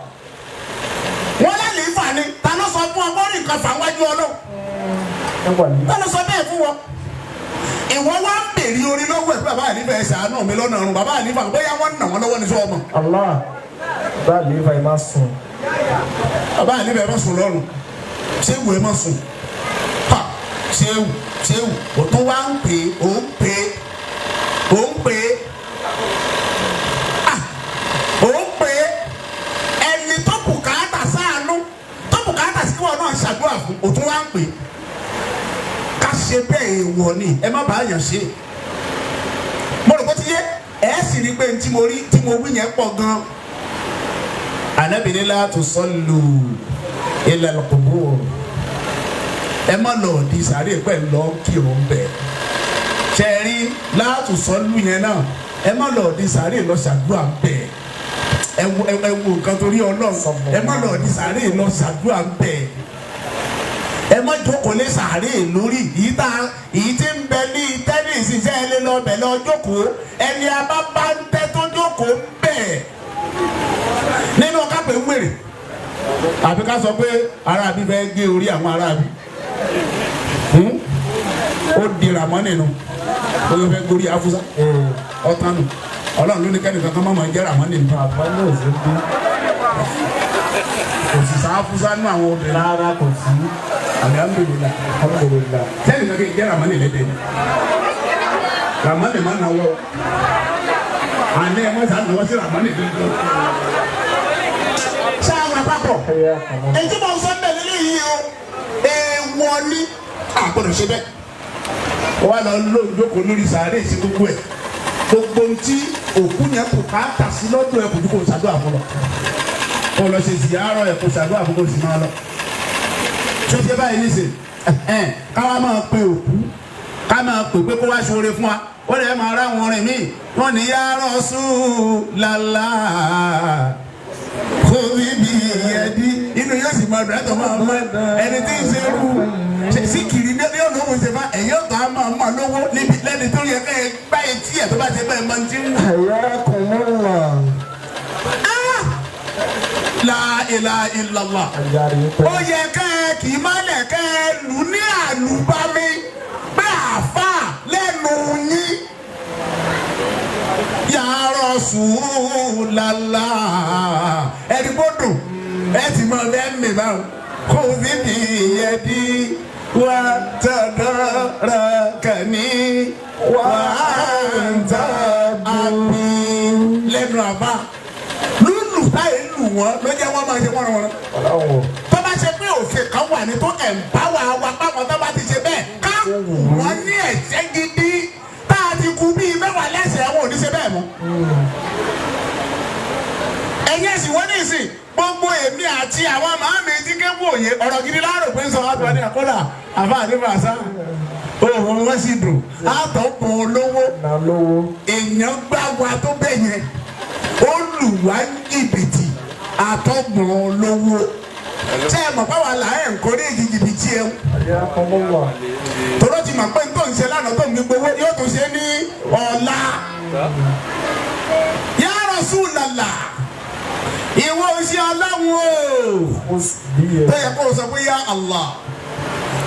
Wọ́n lálẹ́ ìfà ni ta ló sọ fún ọ bọ́ọ̀lì nǹkan fà wájú Ọlọ́run ta ló sọ bẹ́ẹ̀ fún wọn. Ìwọ wá ń bèrè orin lọ́wọ́ ẹ̀ pé bàbá àlífà ẹ̀ ṣàánú mi lọ́nà ọ̀run bàbá àlífà bóyá wọ́n nà wọ́n lọ́wọ́ ní sọ ọmọ. Allah. Bàbá àlífà ẹ̀ má sùn. Bàbá àlífà ẹ̀ má sùn lọ́rùn séwù ẹ̀ má sùn ha séwù séwù o tún wá ń pè ó ń pè ó ń pè ah ó ń pè ẹni tó bùkátà sáànú tó bùkátà sí wọn náà ṣàdúrà fún o tún wá ń pè ká ṣe bẹ́ẹ̀ èèwọ̀ ni ẹ má bàa yàn ṣe. Mo rò pé ti yé ẹ sì rí pé tí mo rí tí mo wí yẹn pọ̀ gan-an. Ànábì ní la tusallu ila al-qubur ẹ má lọ di sàárè pẹ̀ lọ kírun bẹ̀. Ṣé ẹ rí la tusallu yẹn náà ẹ má lọ di sàárè lọ ṣàdúrà bẹ̀. Ẹ wo nǹkan torí Ọlọ́run ẹ má lọ di sàárè lọ ṣàdúrà bẹ̀. Ẹ má jókòó lé sàárè lórí èyí tí ń bẹ ní tẹ́nìsì ṣe é lé lọ bẹ̀ lọ jókòó ẹni abábá ń tẹ́ tó jókòó ń bẹ̀ nínú kápẹ́ ń wèrè àbí ká sọ pé aráabí fẹ́ gé orí àwọn aráabí ó dira mọ́ nínú ó yọ fẹ́ gorí afúsá ọ̀tán nù Ọlọ́run ló ní kẹ́nìkan kan má máa jẹ́ ràmọ́ nínú kò sì sá afúsá nù àwọn obìnrin rárá kò sí. Alhamdulillah. Alhamdulillah. Sẹ́ni kankan jẹ́ ramani lẹ́dẹ̀ ni. Ramani ma na wọ. Àná ẹ̀ ma sá nawọ́ sí ramani lẹ́dẹ̀. Sáwọn àpapọ̀. Èyí mo sọ bẹ́ẹ̀ lélẹ́ yìí o, èèwọ̀ ni a gbọ́dọ̀ ṣe bẹ́ẹ̀. Wọ́n á lọ lójókòó lórí sàárè sí gbogbo ẹ̀. Gbogbo ntí òkú yẹn kò ká tà sí lọ́dọ̀ ẹ̀ kò dúkò ṣàdúrà fún lọ. Kò lọ ṣe ziyarọ̀ ẹ̀ kò ṣàdúrà fún kò sì máa lọ. Ṣé báyìí nísìn káwa máa pe òkú ká máa pè pé kó wá ṣoore fún wa ó lè máa rá wọn rìn míì wọn ní ya Rasulullah kó bíbí ẹbí inú yóò sì máa dùn ẹ̀tọ́ máa mọ ẹni tí ń ṣe rú síkìrì ní olówó ṣe fá ẹ̀yìn ọ̀tọ̀ á máa mọ lówó níbi lẹ́ni tó yẹ ká ẹ gbá etí ẹ̀ tó bá ṣe bẹ́ẹ̀ máa ń ti ń wù. Hayyakumullah. La ilaha illallah. Ó yẹ ká ẹ kì í má lẹ̀ ká ẹ lù ní àlùbami pé àáfà lẹ́nu yín. Ya Rasulullah. Ẹni gbọ́dọ̀ ẹ ti mọ bẹ́ẹ̀ mi báwọn. Kò sí bí ìyẹn bí wà tadrakani wà anta àbí lẹ́nu àbá. Lúlù táyé lù wọ́n ló jẹ́ wọ́n máa ṣe wọ́n wọ́n. Tó bá ṣe pé òfin kan wà ní tó ẹ̀ǹpáwà wa báwọn tó bá ti ṣe bẹ́ẹ̀ ká wọ́n ní ẹ̀jẹ̀ gidi tá a ti kú bíi mẹ́wàá lẹ́sẹ̀ wọn ò ní ṣe bẹ́ẹ̀ mọ́. Ẹ̀yin ẹ̀sìn wọ́n ní ìsìn gbogbo èmi àti àwọn màámi tí ké wò yé ọ̀rọ̀ gidi láàrò pé ń sọ wá tó ní àkọ́dà àfa àti fàṣà òun wọ́n sì dùn àtọ̀ pọ̀ olówó èèyàn gbá wa tó bẹ̀ yẹn ó lù wá ní jìbìtì àtọ̀gbọ̀n olówó ṣé ẹ mọ̀ báwa là ẹ̀ ń kórè jìbìtì ẹ̀ ń. Tọ́lọ́ ti mọ̀ pé tó ń ṣe lánàá tó ń fi gbowó yóò tún ṣe ní ọ̀la. Ya Rasulullah ìwọ oṣù Ọlọ́run o tó yẹ kó o sọ pé ya Allah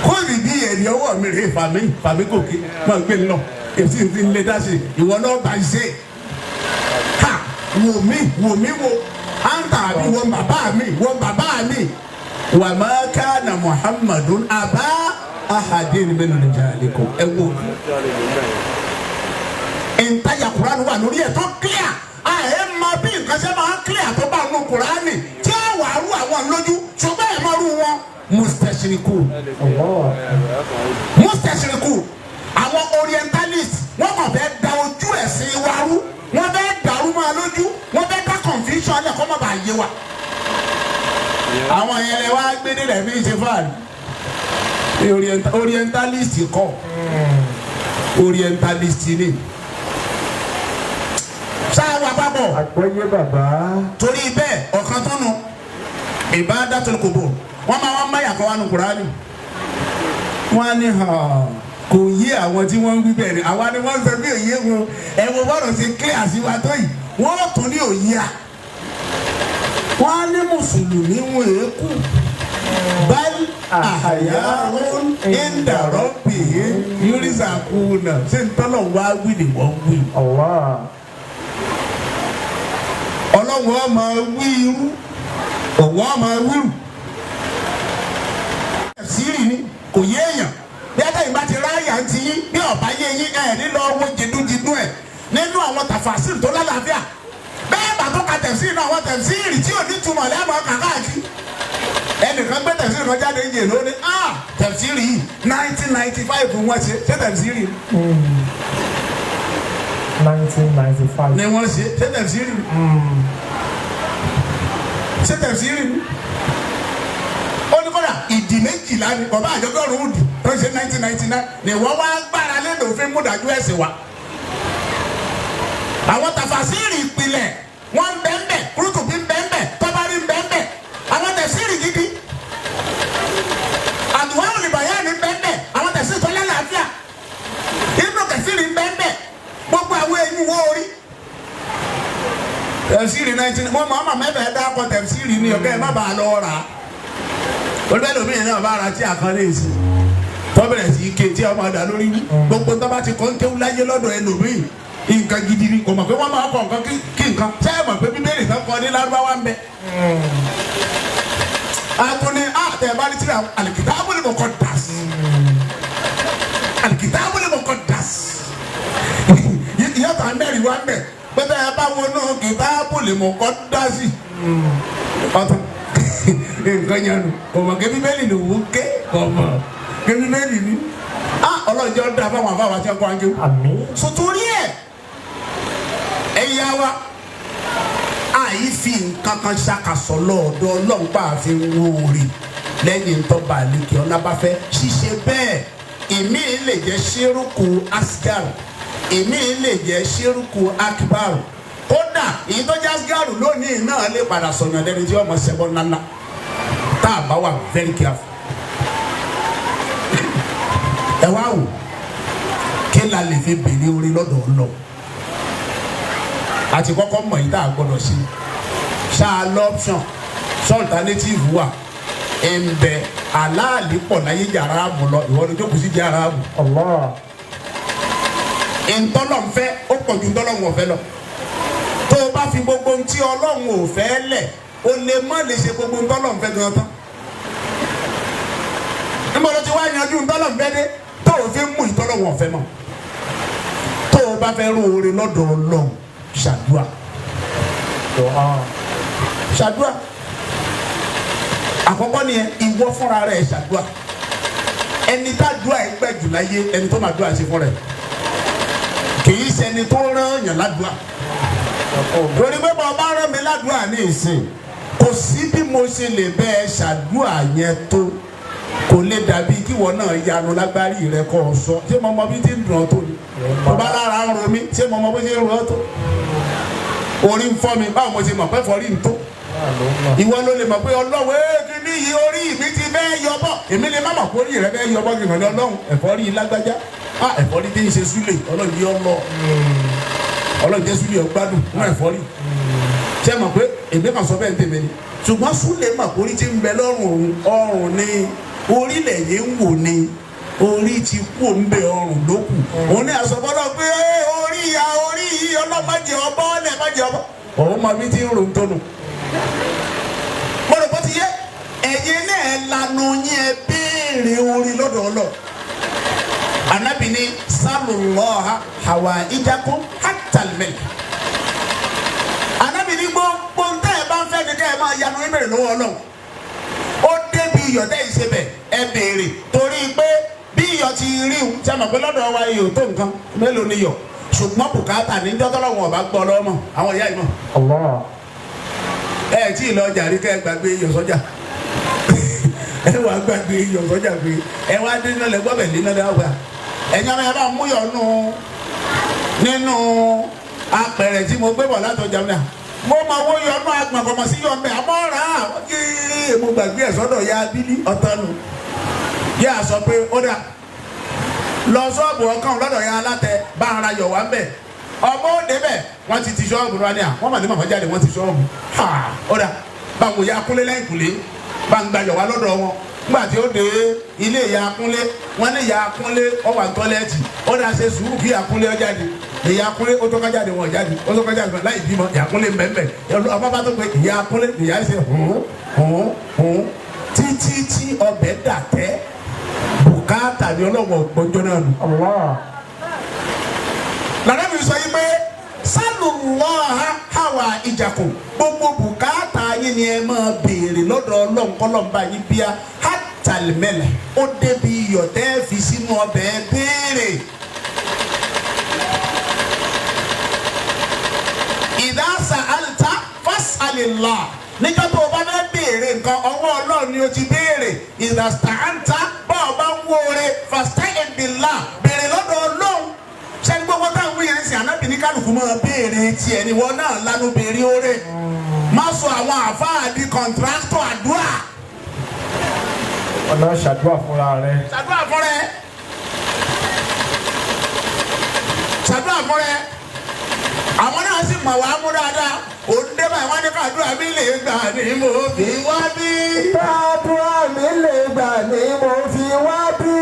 Kó rí bí ẹ̀rí ọwọ́ mi rè fàmí fàmí gòkè máa gbé lọ èsì ti ń lé dáṣe ìwọ náà bá ṣe. Ha wò mí wò mí wò áńtà àbí wọ́n bàbá mi wọ́n bàbá mi. Wà má kánà Muhammadun àbá ahadin min rijalikum ẹ wò. Ìtajà Kùránì wà lórí ẹ̀ tó clear. Àyè máa bí nǹkan ṣe máa ń clear tó bá nu Kùránì tí ó wà á rú àwọn lójú ṣùgbọ́n ẹ̀ máa rú wọn. Mustachiriku mustachiriku àwọn orientalist wọ́n kàn fẹ́ da ojú ẹ̀sìn wa rú, wọ́n fẹ́ dàrú máa lójú, wọ́n fẹ́ dá confusion lẹ̀ kọ́ má bàa yé wa. Àwọn yẹn lè wá gbé nílẹ̀ fi ṣe fáàlì. Orientalist kọ́, orientalist ni. Ṣáà wà papọ̀. Àgbọ́yé bàbá. Torí bẹ́ẹ̀ ọ̀kan tó nu Ibadatul Qubur wọ́n máa wá máyà kan wá nu Kùránì. Wọ́n á ní kò yé àwọn tí wọ́n ń wí bẹ́ẹ̀ ni àwa ni wọ́n ń sọ bí òye wọn ẹ̀wọ̀n bọ́ọ̀rọ̀ ṣe clear sí wa tó yìí wọ́n tún ní òye à. Wọ́n á ní mùsùlùmí wọn èékú bal ahya'un inda rabbihim yurzaquna ṣé ń tọ́lọ̀ wá wí ni wọ́n wí. Allah. Ọlọ́run á máa wí irú òun á máa wíru. Sírì ni kò yé èèyàn bí atẹ́yìn bá ti ráyà ń ti yín bí ọ̀bá yé yín ẹ̀ nílò owó jìdújìdú ẹ̀ nínú àwọn tàfàṣìrì tó lálàáfíà bẹ́ẹ̀ bá tó ka tẹ̀síìrì náà àwọn tẹ̀síìrì tí ò ní túmọ̀ lẹ́mọ̀ kàkáàkiri ẹnìkan gbé tẹ̀síìrì kan jáde yìí lónìí ah tẹ̀síìrì yìí 1995 wọ́n ṣe ṣé tẹ̀síìrì 1995 ni wọ́n ṣe ṣé tẹ̀síìrì ṣé tẹ̀síìrì ó ní kọ́dà ìdì méjìlá ni bàbá àjọgọ́rùn ún dì tó ń ṣe 1999 ni wọ́n wá gbára lẹ́nu òfin múdàjú ẹ̀sìn wa. Àwọn tàfàsírì ìpìlẹ̀ wọ́n ń bẹ́ńbẹ́ kúrútùbí ń bẹ́ńbẹ́ tọ́bárí ń bẹ́ńbẹ́ àwọn tẹ̀sírì gidi àdùwá olùbàyà ní bẹ́ńbẹ́ àwọn tẹ̀sírì tó lálàáfíà inú tẹ̀sírì ń bẹ́ńbẹ́ gbogbo àwọn eyín wo orí. Tẹ̀sírì 19 wọ́n mọ̀ ọ́n mẹ́fẹ̀ẹ́ dákọ̀ tẹ̀sírì ni ọ̀gá ẹ̀ má bàa lọ rà á. Olùbẹ́lòmíì náà bá ara tí a kan lè sí tọ́bẹ̀rẹ̀ sí ike tí ọmọ ọ̀dà lórí gbogbo tó bá ti kọ́ ń kéwú láyé lọ́dọ̀ ẹlòmíì nǹkan gidi ni kò mọ̀ pé wọ́n máa kọ́ nǹkan kí nǹkan ṣé ẹ mọ̀ pé bíbélì tán kọ́ ní lárúbáwá ń bẹ. Àtúni àtẹ̀bárí tí al-kitabul muqaddas al-kitabul muqaddas ìyàtọ̀ àmẹ́rin wa ń bẹ̀ pẹ́pẹ́ ẹ bá wọnú kitabul muqaddas ọ̀tún nǹkan yẹn nu kò mọ̀ kí bíbélì ni òun ké kò mọ̀ kí bíbélì ni ọlọ́jọ́ da fáwọn afáwọn àti ọkọ̀ àjò. Àmín. Sotori ẹ̀ ẹ̀yà wa àyè fi nǹkan kan ṣàkàsọ̀ lọ́ọ̀dọ̀ ọlọ́run pa àfi wó orí lẹ́yìn tọ́ba àlekè ọlábàfẹ́ ṣíṣe bẹ́ẹ̀ èmi lè jẹ́ ṣírùkù asgar èmi lè jẹ́ ṣírùkù akbar kódà èyí tó jẹ́ asgar lónìí náà lè padà sọ̀yàn lẹ́ni tí ọmọ ṣẹbọ ńláńlá tá a bá wà very careful. Ẹ wá wò kí la lè fi bèrè orí lọ́dọ̀ ọlọ́ àti kọ́kọ́ mọ̀ yìí tá a gbọ́dọ̀ ṣe ṣáà lọ́pṣọ̀n ṣọ́ọ̀tàlétìfù wà ẹ̀ǹbẹ̀ aláàlí pọ̀ láyé jàrá ààbò lọ ìwọ ni jókòó sí jàrá ààbò. Allah. Ntọ́lọ̀ ń fẹ́ ó pọ̀ ju ntọ́lọ̀ ń fẹ́ lọ. Tó o bá fi gbogbo ntí ọlọ́run ò fẹ́ lẹ̀ o lè má lè ṣe gbogbo ntọ́lọ̀ ń fẹ́ gan tán. Níbo ló ti wá yanjú ntọ́lọ̀ ń fẹ́ dé tó o fi mú ìtọ́lọ̀ wọn fẹ́ mọ́. Tó o bá fẹ́ rú oore lọ́dọ̀ ọlọ́run ṣàdúà. Dùá. Ṣàdúà. Àkọ́kọ́ ni ìwọ fúnra rẹ̀ ṣàdúà. Ẹni tá dúà ẹ gbẹ jù láyé ẹni tó máa dúà ṣe fún rẹ̀ kì í ṣe ẹni tó rán yàn ládùá. Torí pé bọ́ bá rán mi ládùá ní ìsìn kò sí bí mo ṣe lè bẹ́ ẹ ṣàdúà yẹn tó kò lè dàbí kíwọ náà yanu lágbárí rẹ kọ́ ọ sọ ṣé mo mọ bí ti ń dùn ọ́ tó ni tó bá lára ń ro mi ṣé mo mọ bí ti ń ro ọ́ tó orí ń fọ́ mi báwo mo ṣe mọ̀ pé fọ́rí ń tó ìwọ ló lè mọ̀ pé ọlọ́wọ́ kíní yìí orí mi ti fẹ́ yọbọ̀ èmi lè má mọ̀ pé orí rẹ fẹ́ yọbọ̀ kì í mọ̀ ní ọlọ́run ẹ̀fọ́rí lágbájá á ẹ̀fọ́rí tí ń ṣe súlè ọlọ́run yìí ọlọ́ ọlọ́run jẹ́ súlè ọgbádùn fún ẹ̀fọ́rí ṣé mọ̀ pé èmi kàn sọ bẹ́ẹ̀ ń tèmi ni ṣùgbọ́n súlè mọ̀ pé orí ti ń bẹ lọ́rùn òun ọrùn ni Orílẹ̀ yìí ń wò ni orí ti kú òǹbẹ ọrùn ló kù. Òun ní àsọ̀bọ́lọ́ pé orí ya orí yìí ọlọ́mọdé ọbọ̀ ọlẹ́mọdé ọbọ̀. Òun mọ bí ti ń ro tónu. Mo rò bó ti yé ẹ̀yin náà lanu yín ẹ béèrè orí lọ́dọ̀ ọlọ́. Ànábì ní sálùlọ́ha hàwà ìjákún hátàlmẹ́lì. Ànábì ní gbogbo ń tẹ́ ẹ bá ń fẹ́ ni kẹ́ ẹ máa yanu ìbéèrè lọ́wọ́ Ọlọ́run. Ó débi iyọ̀ tẹ́ ìṣe bẹ̀ ẹ béèrè torí pé bí iyọ̀ ti rí un ṣe mọ̀ pé lọ́dọ̀ wa iyọ̀ tó nǹkan mélòó ni iyọ̀ ṣùgbọ́n bùkátà ní dọ́tọ́lọ́wọ̀n ọ̀bá gbọ́ lọ́mọ àwọn ìyá ìmọ̀. Allah. Ẹ tí ì lọ jàrí kẹ́ ẹ gbàgbé iyọ̀ sọ́jà ẹ wàá gbàgbé iyọ̀ sọ́jà pé ẹ wá dé náà lẹ gbọ́bẹ̀ lé náà lẹ́wọ́ gbà ẹ̀yin ọmọ yẹn bá mú yọ̀ nù nínú apẹ̀rẹ̀ tí mo gbé bọ̀ látọjà mi mo máa wó yọ nù agbọ̀n kọ̀mọ̀ sí yọ̀ mbẹ́ àmọ́ rà á kí mo gbàgbé ẹ̀ sọ́dọ̀ ya bílí ọ̀tá nù yẹ à sọ pé ó dà lọ sọ́ọ̀bù ọkàn lọ́dọ̀ ya alátẹ bá ara yọ̀ wá mbẹ́ ọmọ òde bẹ̀ wọ́n ti ti sọ́ọ̀bù rẹ̀ ní à wọ́n mà ní màmá jáde wọ́n ti sọ́ọ̀bù ha ó dà báwo ya kúnlé lẹ́yìn kúlé bá ń gba yọ̀ wá lọ́dọ̀ wọn nígbà tí ó dé ilé ìyá Kúnlé wọ́n ní ìyá Kúnlé ó wà tọ́lẹ́ẹ̀tì ó dà ṣe sùúrù kí ìyá Kúnlé ó jáde ìyá Kúnlé ó tọ́ka jáde wọn jáde ó tọ́ka jáde láì bímọ ìyá Kúnlé mbẹ́mbẹ́ ọba bá tó pé ìyá Kúnlé ìyá ṣe hùn hùn hùn títí tí ọbẹ̀ dà tẹ́ bùkátà ni ọlọ́wọ́ gbọ́njọ́ náà nù. Allah. Lànà mi sọ yìí pé sálùlọ́ha hàwà ìjàkùn gbogbo bùkátà yín ni ẹ máa béèrè lọ́dọ̀ Ọlọ́run kọ́lọ́mbà yín bíá hátàlímẹ́lẹ̀ ó débi iyọ̀ tẹ́ fi sínú ọbẹ̀ béèrè. Ìdásà àlùtà fásálìlá níjọ́ tó o bá fẹ́ béèrè nǹkan ọwọ́ Ọlọ́run ni o ti béèrè ìdásà àǹtà bá o bá ń wóore fàstẹ́ẹ̀bìlà béèrè lọ́dọ̀ Ọlọ́run sẹ́ni gbogbo táwọn wíyẹn ń sìn ànábì ní kálukú máa béèrè tiẹ̀ ni wọ́n náà lanu béèrè oore má sọ àwọn àfáà di kọ̀ǹtrátọ̀ àdúrà Ọ̀nà ṣàdúrà fúnra rẹ̀. ṣàdúrà fún rẹ ṣàdúrà fún rẹ àwọn náà sì mọ̀ wá mú dáadáa òun dé báyìí wọ́n ní kàdúrà mi lè gbà ní mo fi wá bí. Kàdúrà mi lè gbà ní mo fi wá bí.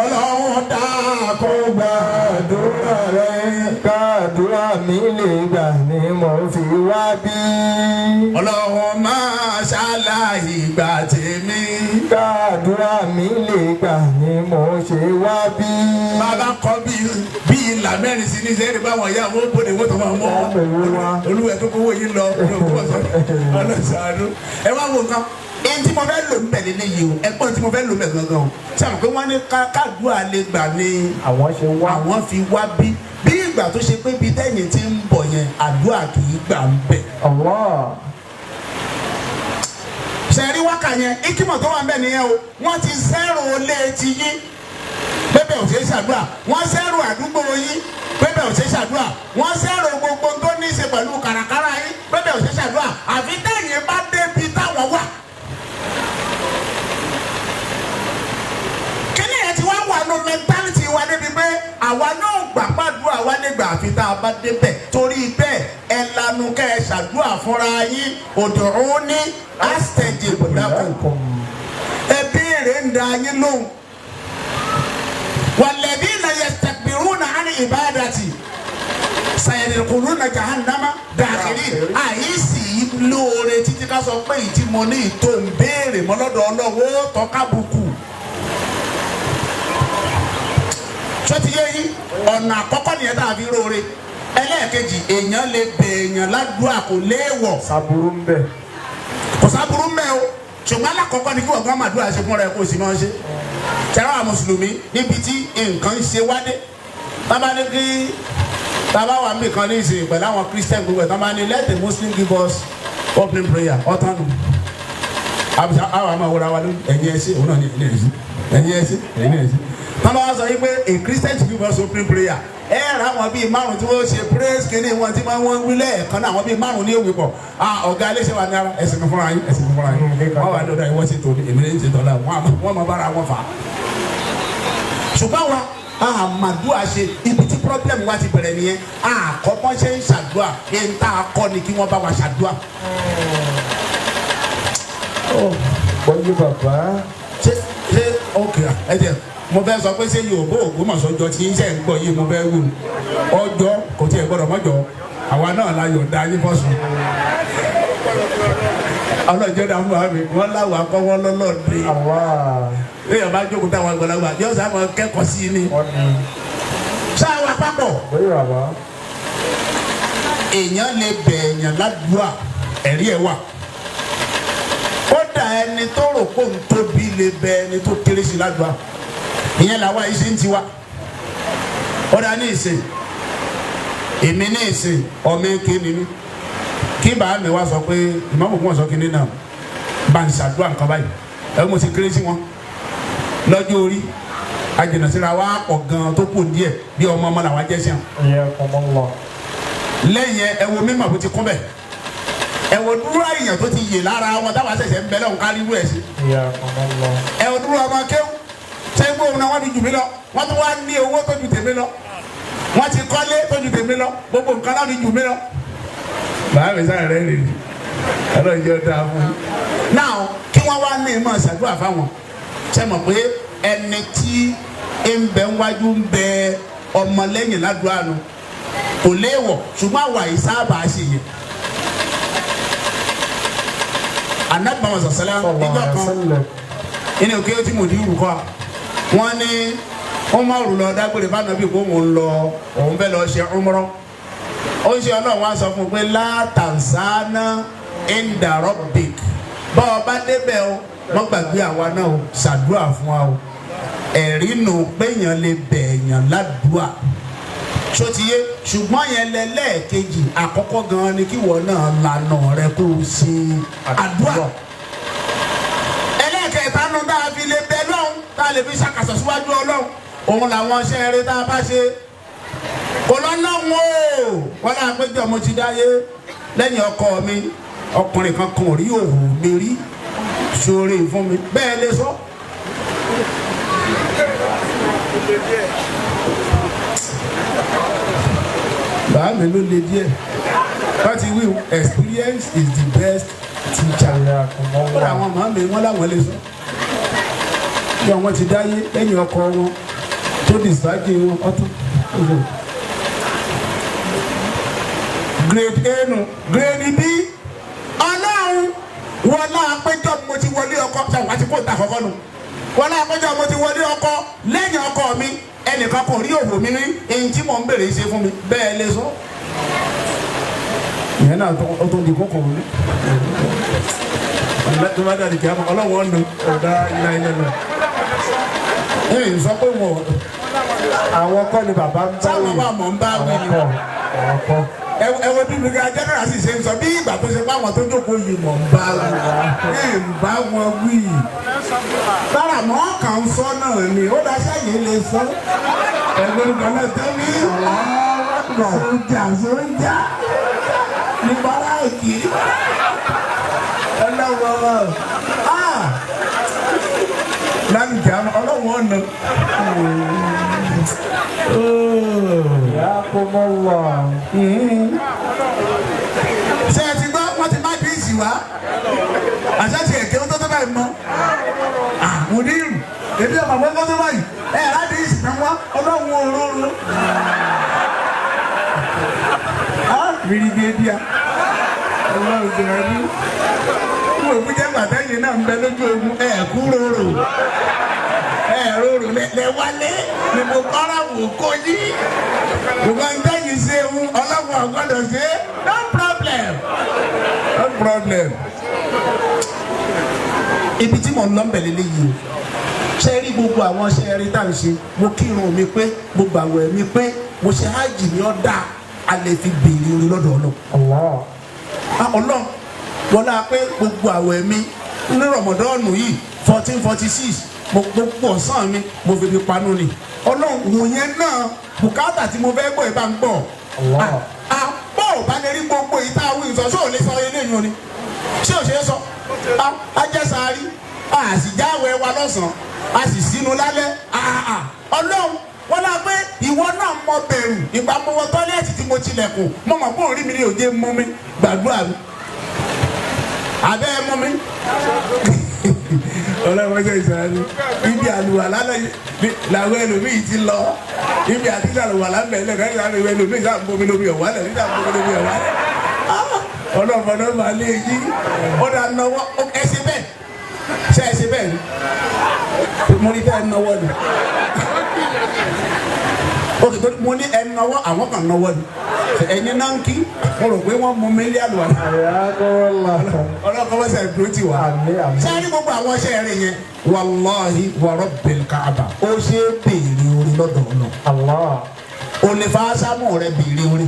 Ọlọ́run dákun Kó gbàdúrà rẹ̀. Kàdúrà mi lè gbà ní mo fi wá bí. Ọlọ́run máa ṣàlàyé ìgbà tèmi. Kàdúrà mi lè gbà ní mo ṣe wá bí. Bàbá kọ bí bí ìlà mẹ́rin sí ní sẹ́yìn báwọn ìyá wọn bòde wọ́n tó máa mọ́ olúwẹ̀ tó kówó yìí lọ ọlọ́sàánú. Ẹ wá wo nǹkan ẹni tí mo fẹ́ lò ń bẹ̀ lélẹ́ yìí o ẹ̀gbọ́n tí mo fẹ́ lò ń bẹ̀ gangan o ṣé àwọn pé wọ́n ní kádùá lè gbà ní Àwọn ṣe wá. àwọn fi wá bí bí ìgbà tó ṣe pé bí tẹ́yìn ti ń bọ̀ yẹn àdúrà kì í gbà ń bẹ̀. Allah. Sẹ̀rí wákà yẹn ikimọ̀ tó wà ń bẹ̀ nìyẹn o wọ́n ti zẹ́rò lé ti yín bẹ́bẹ̀ ò ṣe é ṣàdúrà wọ́n zẹ́rò àdúgbò yín bẹ́bẹ̀ ò ṣe é ṣàdúrà wọ́n zẹ́rò gbogbo tó ní í ṣe pẹ̀lú kàràkàrà yín bẹ́bẹ̀ ò ṣe é ṣàdúrà àfi tẹ̀yìn bá débi táwọn wà. kíní yẹn ti wá wà nù mẹ́ntálítì wa débi pé àwa náà gbà pàdúrà wa nígbà àfi tá a bá débẹ̀ torí bẹ́ẹ̀ ẹ lanu kẹ́ ẹ ṣàdúrà fúnra yín òdòrún ní astajib lakum ẹ béèrè ń da yín lóhùn walladhina yastakbiruna an ibadati sayadkhuluna jahannama dakhirin àyíṣì lóore títí ká sọ pé ìtí mo ní ìtò ń béèrè mọ́ lọ́dọ̀ ọlọ́wọ́ tọ́kábùkù sọtí yé yín ọ̀nà àkọ́kọ́ nìyẹn tá a fi róore ẹlẹ́ẹ̀kejì èèyàn lè bèèyàn ládùúgbò kò léèwọ̀ Sàbúrú ń bẹ̀. kò sábúrú mẹ́ o ṣùgbọ́n alákọ̀ọ́kọ́ ni kí wọ́n gbọ́n màdúrà ṣe fúnra ẹ̀ kó o sì máa ṣe ṣẹlẹ̀ àwọn mùsùlùmí níbi tí nǹkan ń ṣe wádé tábà ní kí tábà wà níbi kan ní ìsìn pẹ̀lú àwọn christian gbogbo ẹ̀ tábà ní let the muslim give us opening prayer ọ̀tán nù àwọn àmọ́ wúra wa lójú ẹ̀yin ẹ̀sìn òun náà ní ẹ̀yin ẹ̀sìn ẹ̀yin ẹ̀sìn ẹ̀yin ẹ̀sìn tábà wá sọ yìí pé a christian should give us opening prayer ẹ ra àwọn bíi márùn tí wọ́n ṣe praise kínní wọn tí wọ́n wí lẹ́ẹ̀kan náà àwọn bíi márùn ní òwe pọ̀ ọ̀gá iléeṣẹ́ wa ní ara ẹ̀sìn mi fúnra yín ẹ̀sìn mi fúnra yín wọ́n wà lọ́dọ̀ ìwọ́n ṣe tòní èmi ní ṣe tọ́lá wọ́n mọ bára wọn fà á. ṣùgbọ́n wa àmàdúrà ṣe ibi tí problem wa ti bẹ̀rẹ̀ nìyẹn àkọ́kọ́ ṣe ń ṣàdúrà ń tá a kọ́ ni kí wọ́n bá wa ṣàdúrà. Bọ́jú bàbá. Ṣé Ok, ẹ jẹ́ mo fẹ́ sọ pé ṣé Yorùbá Ògbómọ̀ṣọ́ jọ tí ń ṣe ń gbọ́ yìí mo fẹ́ wù ọjọ́ kò tiẹ̀ gbọ́dọ̀ mọ́jọ́ àwa náà la yọ̀ǹda yín fọ́sùn. Ọlọ́jọ́ dá fún wa mi wọ́n láwọn akọ́wọ́ lọ́lọ́ọ̀dẹ. Èèyàn bá jókòó táwọn àgbàlagbà yóò sá máa kẹ́kọ̀ọ́ sí i ni. Sáà wà papọ̀. Èèyàn lè bẹ̀ èèyàn ládùúà ẹ̀rí ẹ̀ wà. Kódà ẹni tó rò pé òun tóbi lè bẹ ẹni tó kéré sí ládùúà. Ìyẹn làwa yìí ṣe ń tiwa. Kódà ní ìsìn èmi ní ìsìn ọmọ èké ni mí. Kí bàá mi wá sọ pé ìmọ̀mù kún ọ̀sọ́ kínní náà bá ń ṣàdúrà nǹkan báyìí ẹ mo ti kéré sí wọn lọ́jọ́ orí àjìnà síra wa pọ̀ gan-an tó kù díẹ̀ bí ọmọ ọmọ làwọn jẹ́ sí wọn. Lẹ́yìn ẹ wo mímọ̀ bó ti kún bẹ̀ ẹ wo dúró èèyàn tó ti yè lára wọn táwọn ṣẹ̀ṣẹ̀ ń bẹ lọ́hùn kárí irú ẹ̀ sí. Ẹ wo dúró ọmọ kéwù ṣé gbóhùn náà wọ́n ti jù mí lọ wọ́n tún wá ní owó tó ju tèmi lọ wọ́n ti kọ́lé tó ju tèmi lọ gbogbo nǹkan náà ti jù mí lọ. Bàbá mi sáré rẹ̀ rèé ọlọ́run jẹ́ ọ̀dà fún un. Náà kí wọ́n wá ní ìmọ̀ ṣàdúrà fáwọn ṣe mọ̀ pé ẹni tí ń bẹ wájú ń bẹ ọmọlẹ́yìn ládùúrà nu kò léèwọ̀ ṣùgbọ́n àwa yìí sábà ṣe yẹn. Ànábì Muhammad sàṣálá ìjọ kan inú òkè tí mo di rù kọ́ wọ́n ní Umaru lọ dágbére fún Ànábì kó òun lọ òun fẹ́ lọ ṣe umrah. Ó ń ṣe ọlọ́run wá sọ fún un pé látàǹsáná indarobik bá ọ bá débẹ̀ o wọ́n gbàgbé àwa náà o ṣàdúrà fún wa o ẹ̀rí nù péyàn lè bẹ̀ẹ̀yàn ládùúà sotiye ṣùgbọ́n yẹn lẹ lẹ́ẹ̀kejì àkọ́kọ́ gan-an ni kí wọ́n náà lànà rẹ kó o ṣe àdúrà ẹlẹ́ẹ̀kẹta nù tá a fi lè bẹ lọ́hùn tá a lè fi ṣàkàṣọ̀ síwájú ọlọ́hun òun làwọn iṣẹ́ eré tá a bá ṣe kò lọ́lọ́hun o wọ́n náà péjọ mo ti dáyé lẹ́yìn ọkọ mi ọkùnrin kan kan ò rí òwò mi rí sórí fún mi bẹ́ẹ̀ lè sọ. Bàá mi ló le díẹ̀ wọ́n ti wí experience is the best teacher. Kódà àwọn màá mi wọ́n láwọn lè sọ. Bí àwọn ti dáyé lẹ́yìn ọkọ wọn tó dìsájì wọn ọtún. Grade A nu grade B ọlọ́run wọlá péjọ mo ti wọlé ọkọ ṣàwọn àti kóòtù àkọ́kọ́ nu wọlá péjọ mo ti wọlé ọkọ lẹ́yìn ọkọ mi ẹnìkan kò rí òwò mi rí èyí tí mò ń bèrè ṣe fún mi bẹ́ẹ̀ lè sọ. Ìyẹn náà ó tó di kókò mi tó bá dàdí kí á mọ ọlọ́wọ́ ọ̀nà ọ̀dà ilá ilẹ̀ náà. Ẹ sọ pé wọn. Àwọn kọ́ ni bàbá ń bá wí. Sáwọn wà mọ̀ ń bá wí ni. Àwọn kọ́. Ẹ wo bí brigadier general sì ṣe ń sọ bí ìgbà tó ṣe fáwọn tó jókòó yìí mọ̀ ń bá wí. Ẹ ń bá wọn wí. Bára mọ́ kàn ń sọ náà ni ó dá sẹ́yìn lè sọ. Ẹ̀gbọ́n náà tó ní sójà sójà ní báráàkì. Ọlọ́wọ́ lálùjá ọlọ́wọ́ ọ̀nà. Ṣé ẹ ti gbọ́ wọ́n ti má díìsì wá? Àṣà ti ẹ̀kẹ́ tó tó báyìí mọ́. Àwọn onírù èmi ọmọ àwọn tó tó báyìí. Ẹ rà díìsì náà wá ọlọ́run òróró. Bìrìgédíà ọlọ́run ti rẹ̀ ní. Mo rò pé jẹ́ pàtẹ́yìn náà ń bẹ lójú ogun ẹ̀ kú rorò. Ẹ̀ rorò lẹ wálé ni mo kọ́ra wò kó yí. Gbogbo ń tẹ́yìn ṣe ń ọlọ́run ọ̀gbọ́dọ̀ ṣe no problem. No problem. Ibi tí mò ń lọ ń bẹ̀ lélẹ́yìí o. Ṣé rí gbogbo àwọn iṣẹ́ rí tá à ń ṣe? Mo kírun mi pé, mo gbàwẹ̀ mi pé, mo ṣe hájì mi ọ́ dáa, a lè fi béèrè orí lọ́dọ̀ Ọlọ́run. Ọlọ́run wọlá pé gbogbo àwẹ̀ mi ní Rọ̀mọ̀dọ́ọ̀nù yìí 1446 mo gbogbo ọ̀sán mi mo fi fi panu ni. Ọlọ́run wò yẹn náà bùkátà tí mo fẹ́ gbọ́ ìbá ń gbọ́. Àpò ò bá lè rí gbogbo yìí tá a wí sọ ṣé ò lè sọ eléyìí o ni? Ṣé ò ṣe é sọ? A jẹ́ sáré, a sì jáwé wa lọ́sàn-án, a sì sínú lálẹ́. Ọlọ́run wọ́n lá pé ìwọ náà mọ bẹ̀rù ìgbà mo wọ tọ́lẹ́ẹ̀tì tí mo tilẹ̀kùn mo mọ̀ pé òrí mi ni òjé mú mi gbàdúrà mi. Abẹ́ ẹ mú mi. Ọlọ́mọdé ìsàlẹ̀ ibi àlùwàlá làwọn ẹlòmíì ti lọ ibi àti àlùwàlá mẹ́lẹ̀ kẹ́kẹ́ làwọn ẹlòmíì sáà ń bomi lómi ọ̀wálẹ̀ nígbà ń bomi lómi ọ̀wálẹ̀. Ọlọ́mọdé máa lé yí ọ̀dà náwó ẹsẹ̀ bẹ́ẹ̀ ṣe ẹsẹ̀ bẹ́ẹ̀ ni mo ní bẹ́ẹ̀ náwó ni òkè tó mo ní ẹ náwó àwọn kan náwó ni ẹ̀yin náà ń kí mo rò pé wọ́n mú mi lé àlùwàlá ọlọ́kọ́ wọ́n sẹ̀ dúró tì wá. Sáré gbogbo àwọn iṣẹ́ rẹ̀ yẹn wàláhi wa rabbil káàbà ó ṣe é béèrè orí lọ́dọ̀ ọ̀nà. O lè fa ásámù rẹ béèrè orí,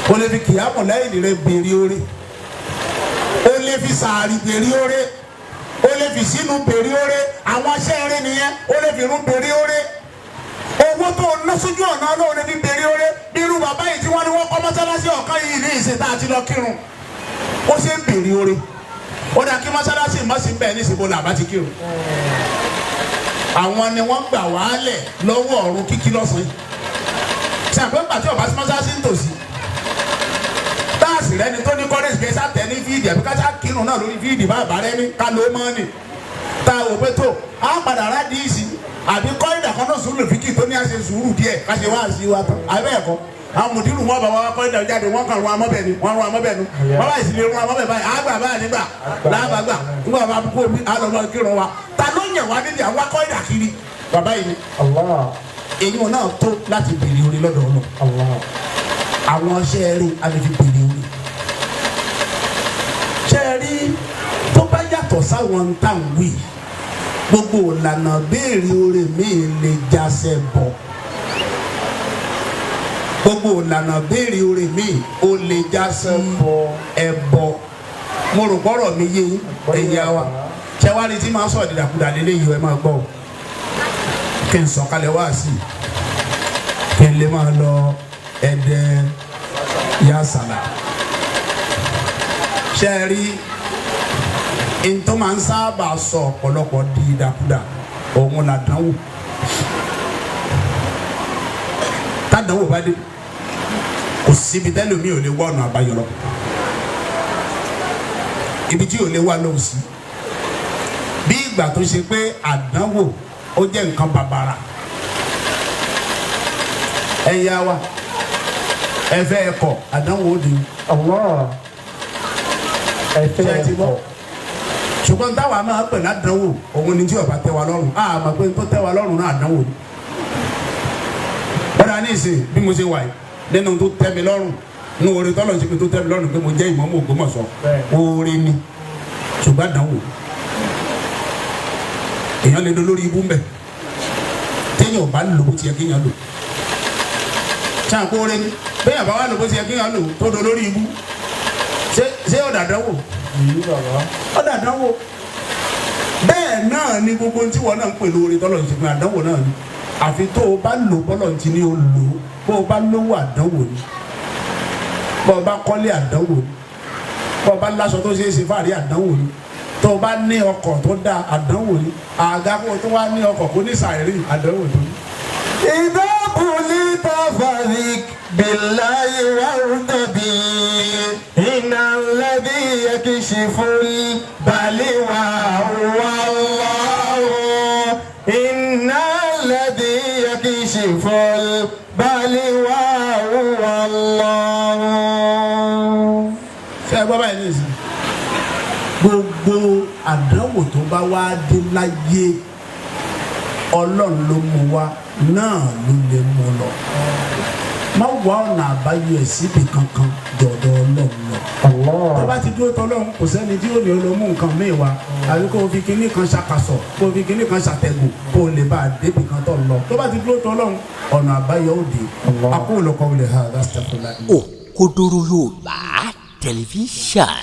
o lè fi kìámù lẹ́yìn rẹ béèrè orí, o lè fi sàárì béèrè orí, o lè fi sínú béèrè orí, àwọn iṣẹ́ rẹ̀ nìyẹn, o lè fi irun béèrè orí. Owó tó ń ná sójú ọ̀nà Ọlọ́run ní béèrè orí. Bí irú bàbá yìí tí wọ́n ní wọ́n kọ́ mọ́sálásí ọ̀kan yìí ní ìsìn tá a ti lọ kírun, ó ṣe ń béèrè orí. Ó dà kí mọ́sálásí má sí bẹ́ẹ̀ ní ìsìnkú làbá ti kírun. Àwọn ni wọ́n gbà wálẹ̀ lọ́wọ́ ọ̀run kíkí lọ́sàn-án yìí. Ṣé àpé ńgbà tí ọba sí mọ́sálásí ń tòsí táàsì rẹni tó ní kọ́rẹ́sì kí ẹ sá tẹ̀ ní fíìdì àbí ká sá kírun náà lórí fíìdì bá àbá rẹ ní ká ló mọ́ ni tá a wò pé tó a padà rádìísì àbí kọ́ńdà kan náà sùúrù fíkì tó ní àṣẹ sùúrù díẹ̀ ká ṣe wá sí wa tán àbẹ́ ẹ̀kọ́ àwọn mùdírù wọn bá wa kọ́ńdà jáde wọn kàn rún amọ́bẹ̀ ni wọn rún amọ́bẹ̀ nu wọn bá ìsìlẹ̀ rún amọ́bẹ̀ báyìí àgbà báyìí nígbà làbàgbà nígbà bá kó mi àlọ́mọ kírun wa ta ló yàn wá níbi àwọn kọ́ńdà kiri bàbá yìí ni èyí wọn náà tó láti béèrè orí lọ́dọ̀ ọ̀nà àwọn ṣẹ́ rí a lè fi béèrè orí ṣẹ́ rí tó bá yàtọ̀ sáwọn tá à ń wí gbogbo ìlànà béèrè orí mi lè jásẹ̀ bọ̀ gbogbo ìlànà béèrè orí mi ò lè jásẹ̀ ẹ̀bọ. Mo rò gbọ́rọ̀ mi yé ẹ̀yà wa ṣé wàá rí tí máa sọ̀ dídàkudà lélẹ́yìí ẹ máa gbọ́ o kí n sọ̀kalẹ̀ wá sí i kí n lè máa lọ ẹ̀dẹ̀ yasala. Ṣé ẹ rí ntọ́ máa ń sábà sọ ọ̀pọ̀lọpọ̀ di ìdàkudà òun làdánwò. Tádánwò bá dé kò síbi tẹ́lómi ò lè wá ọ̀nà àbáyọ lọ, ibi tí ò lè wá lóhùn sí. Bí ìgbà tó ṣe pé àdánwò ó jẹ́ nǹkan bàbàrà. Ẹ yá wa ẹ fẹ́ ẹ kọ̀ àdánwò ó di. Ẹ fẹ́ ẹ kọ̀. Ṣùgbọ́n táwa máa pè ládánwò òun ni tí ó bá tẹ́ wa lọ́rùn. A mọ̀ pé tó tẹ́ wa lọ́rùn náà àdánwò ni. Bọ́dà ní ìsìn bí mo ṣe wà yìí nínú tó tẹ́ mi lọ́rùn ní oore tọ́lọ̀ ṣe pé tó tẹ́ mi lọ́rùn pé mo jẹ́ ìmáàmù Ògbómọ̀ṣọ́ oore ni ṣùgbọ́n àdánwò èèyàn lè do lórí ibú mbẹ téèyàn ò bá lò bó ti yẹ kéèyàn lò ṣáà kó oore ni béèyàn bá wà lò bó ti yẹ kéèyàn lò tó do lórí ibú ṣé ọ̀dà àdánwò ọ̀dà àdánwò bẹ́ẹ̀ náà ni gbogbo tí wọn náà ń pè lóore tọ́lọ̀ ń ṣe fún àdánwò náà ni àfi tó o bá lò bọ́lọ̀ ti ní o lò ó bó o bá lówó àdánwò ni bó o bá kọ́lé àdánwò ni bó o bá láṣọ tó ṣeé ṣe fáàrí àdánwò ni tó o bá ní ọkọ̀ tó dáa àdánwò ni àga kó o tó wá ní ọkọ̀ kó ní sàárì àdánwò tó ní. Ìdákùnlé tafàrí bíláyé wàrúdàbí iná lẹ́bí yẹkìṣì fún balíwá wàlláhu iná lẹ́bí yẹkìṣì fún balíwá wàlláhu. Ṣé ẹ gbọ́ báyìí ní ìsìn? Gbogbo àdánwò tó bá wá dé láyé Ọlọ́run ló mú wa náà ló lè mú lọ. Má wá ọ̀nà àbáyọ ẹ̀ síbi kankan jọ̀dọ̀ Ọlọ́run lọ. Tó bá ti dúró tọ́lọ́run kò sẹ́ni tí ó lè lọ mú nǹkan míì wá àbí kó o fi kinní kan ṣàkàsọ̀ kó o fi kinní kan ṣàtẹ̀gùn kó o lè bá a débi kan tó lọ. Tó bá ti dúró tọ́lọ́run ọ̀nà àbáyọ ó dé. Aqulu qawli hadha astaghfirullah. Òkodoro Yorùbá tẹlifíṣàn.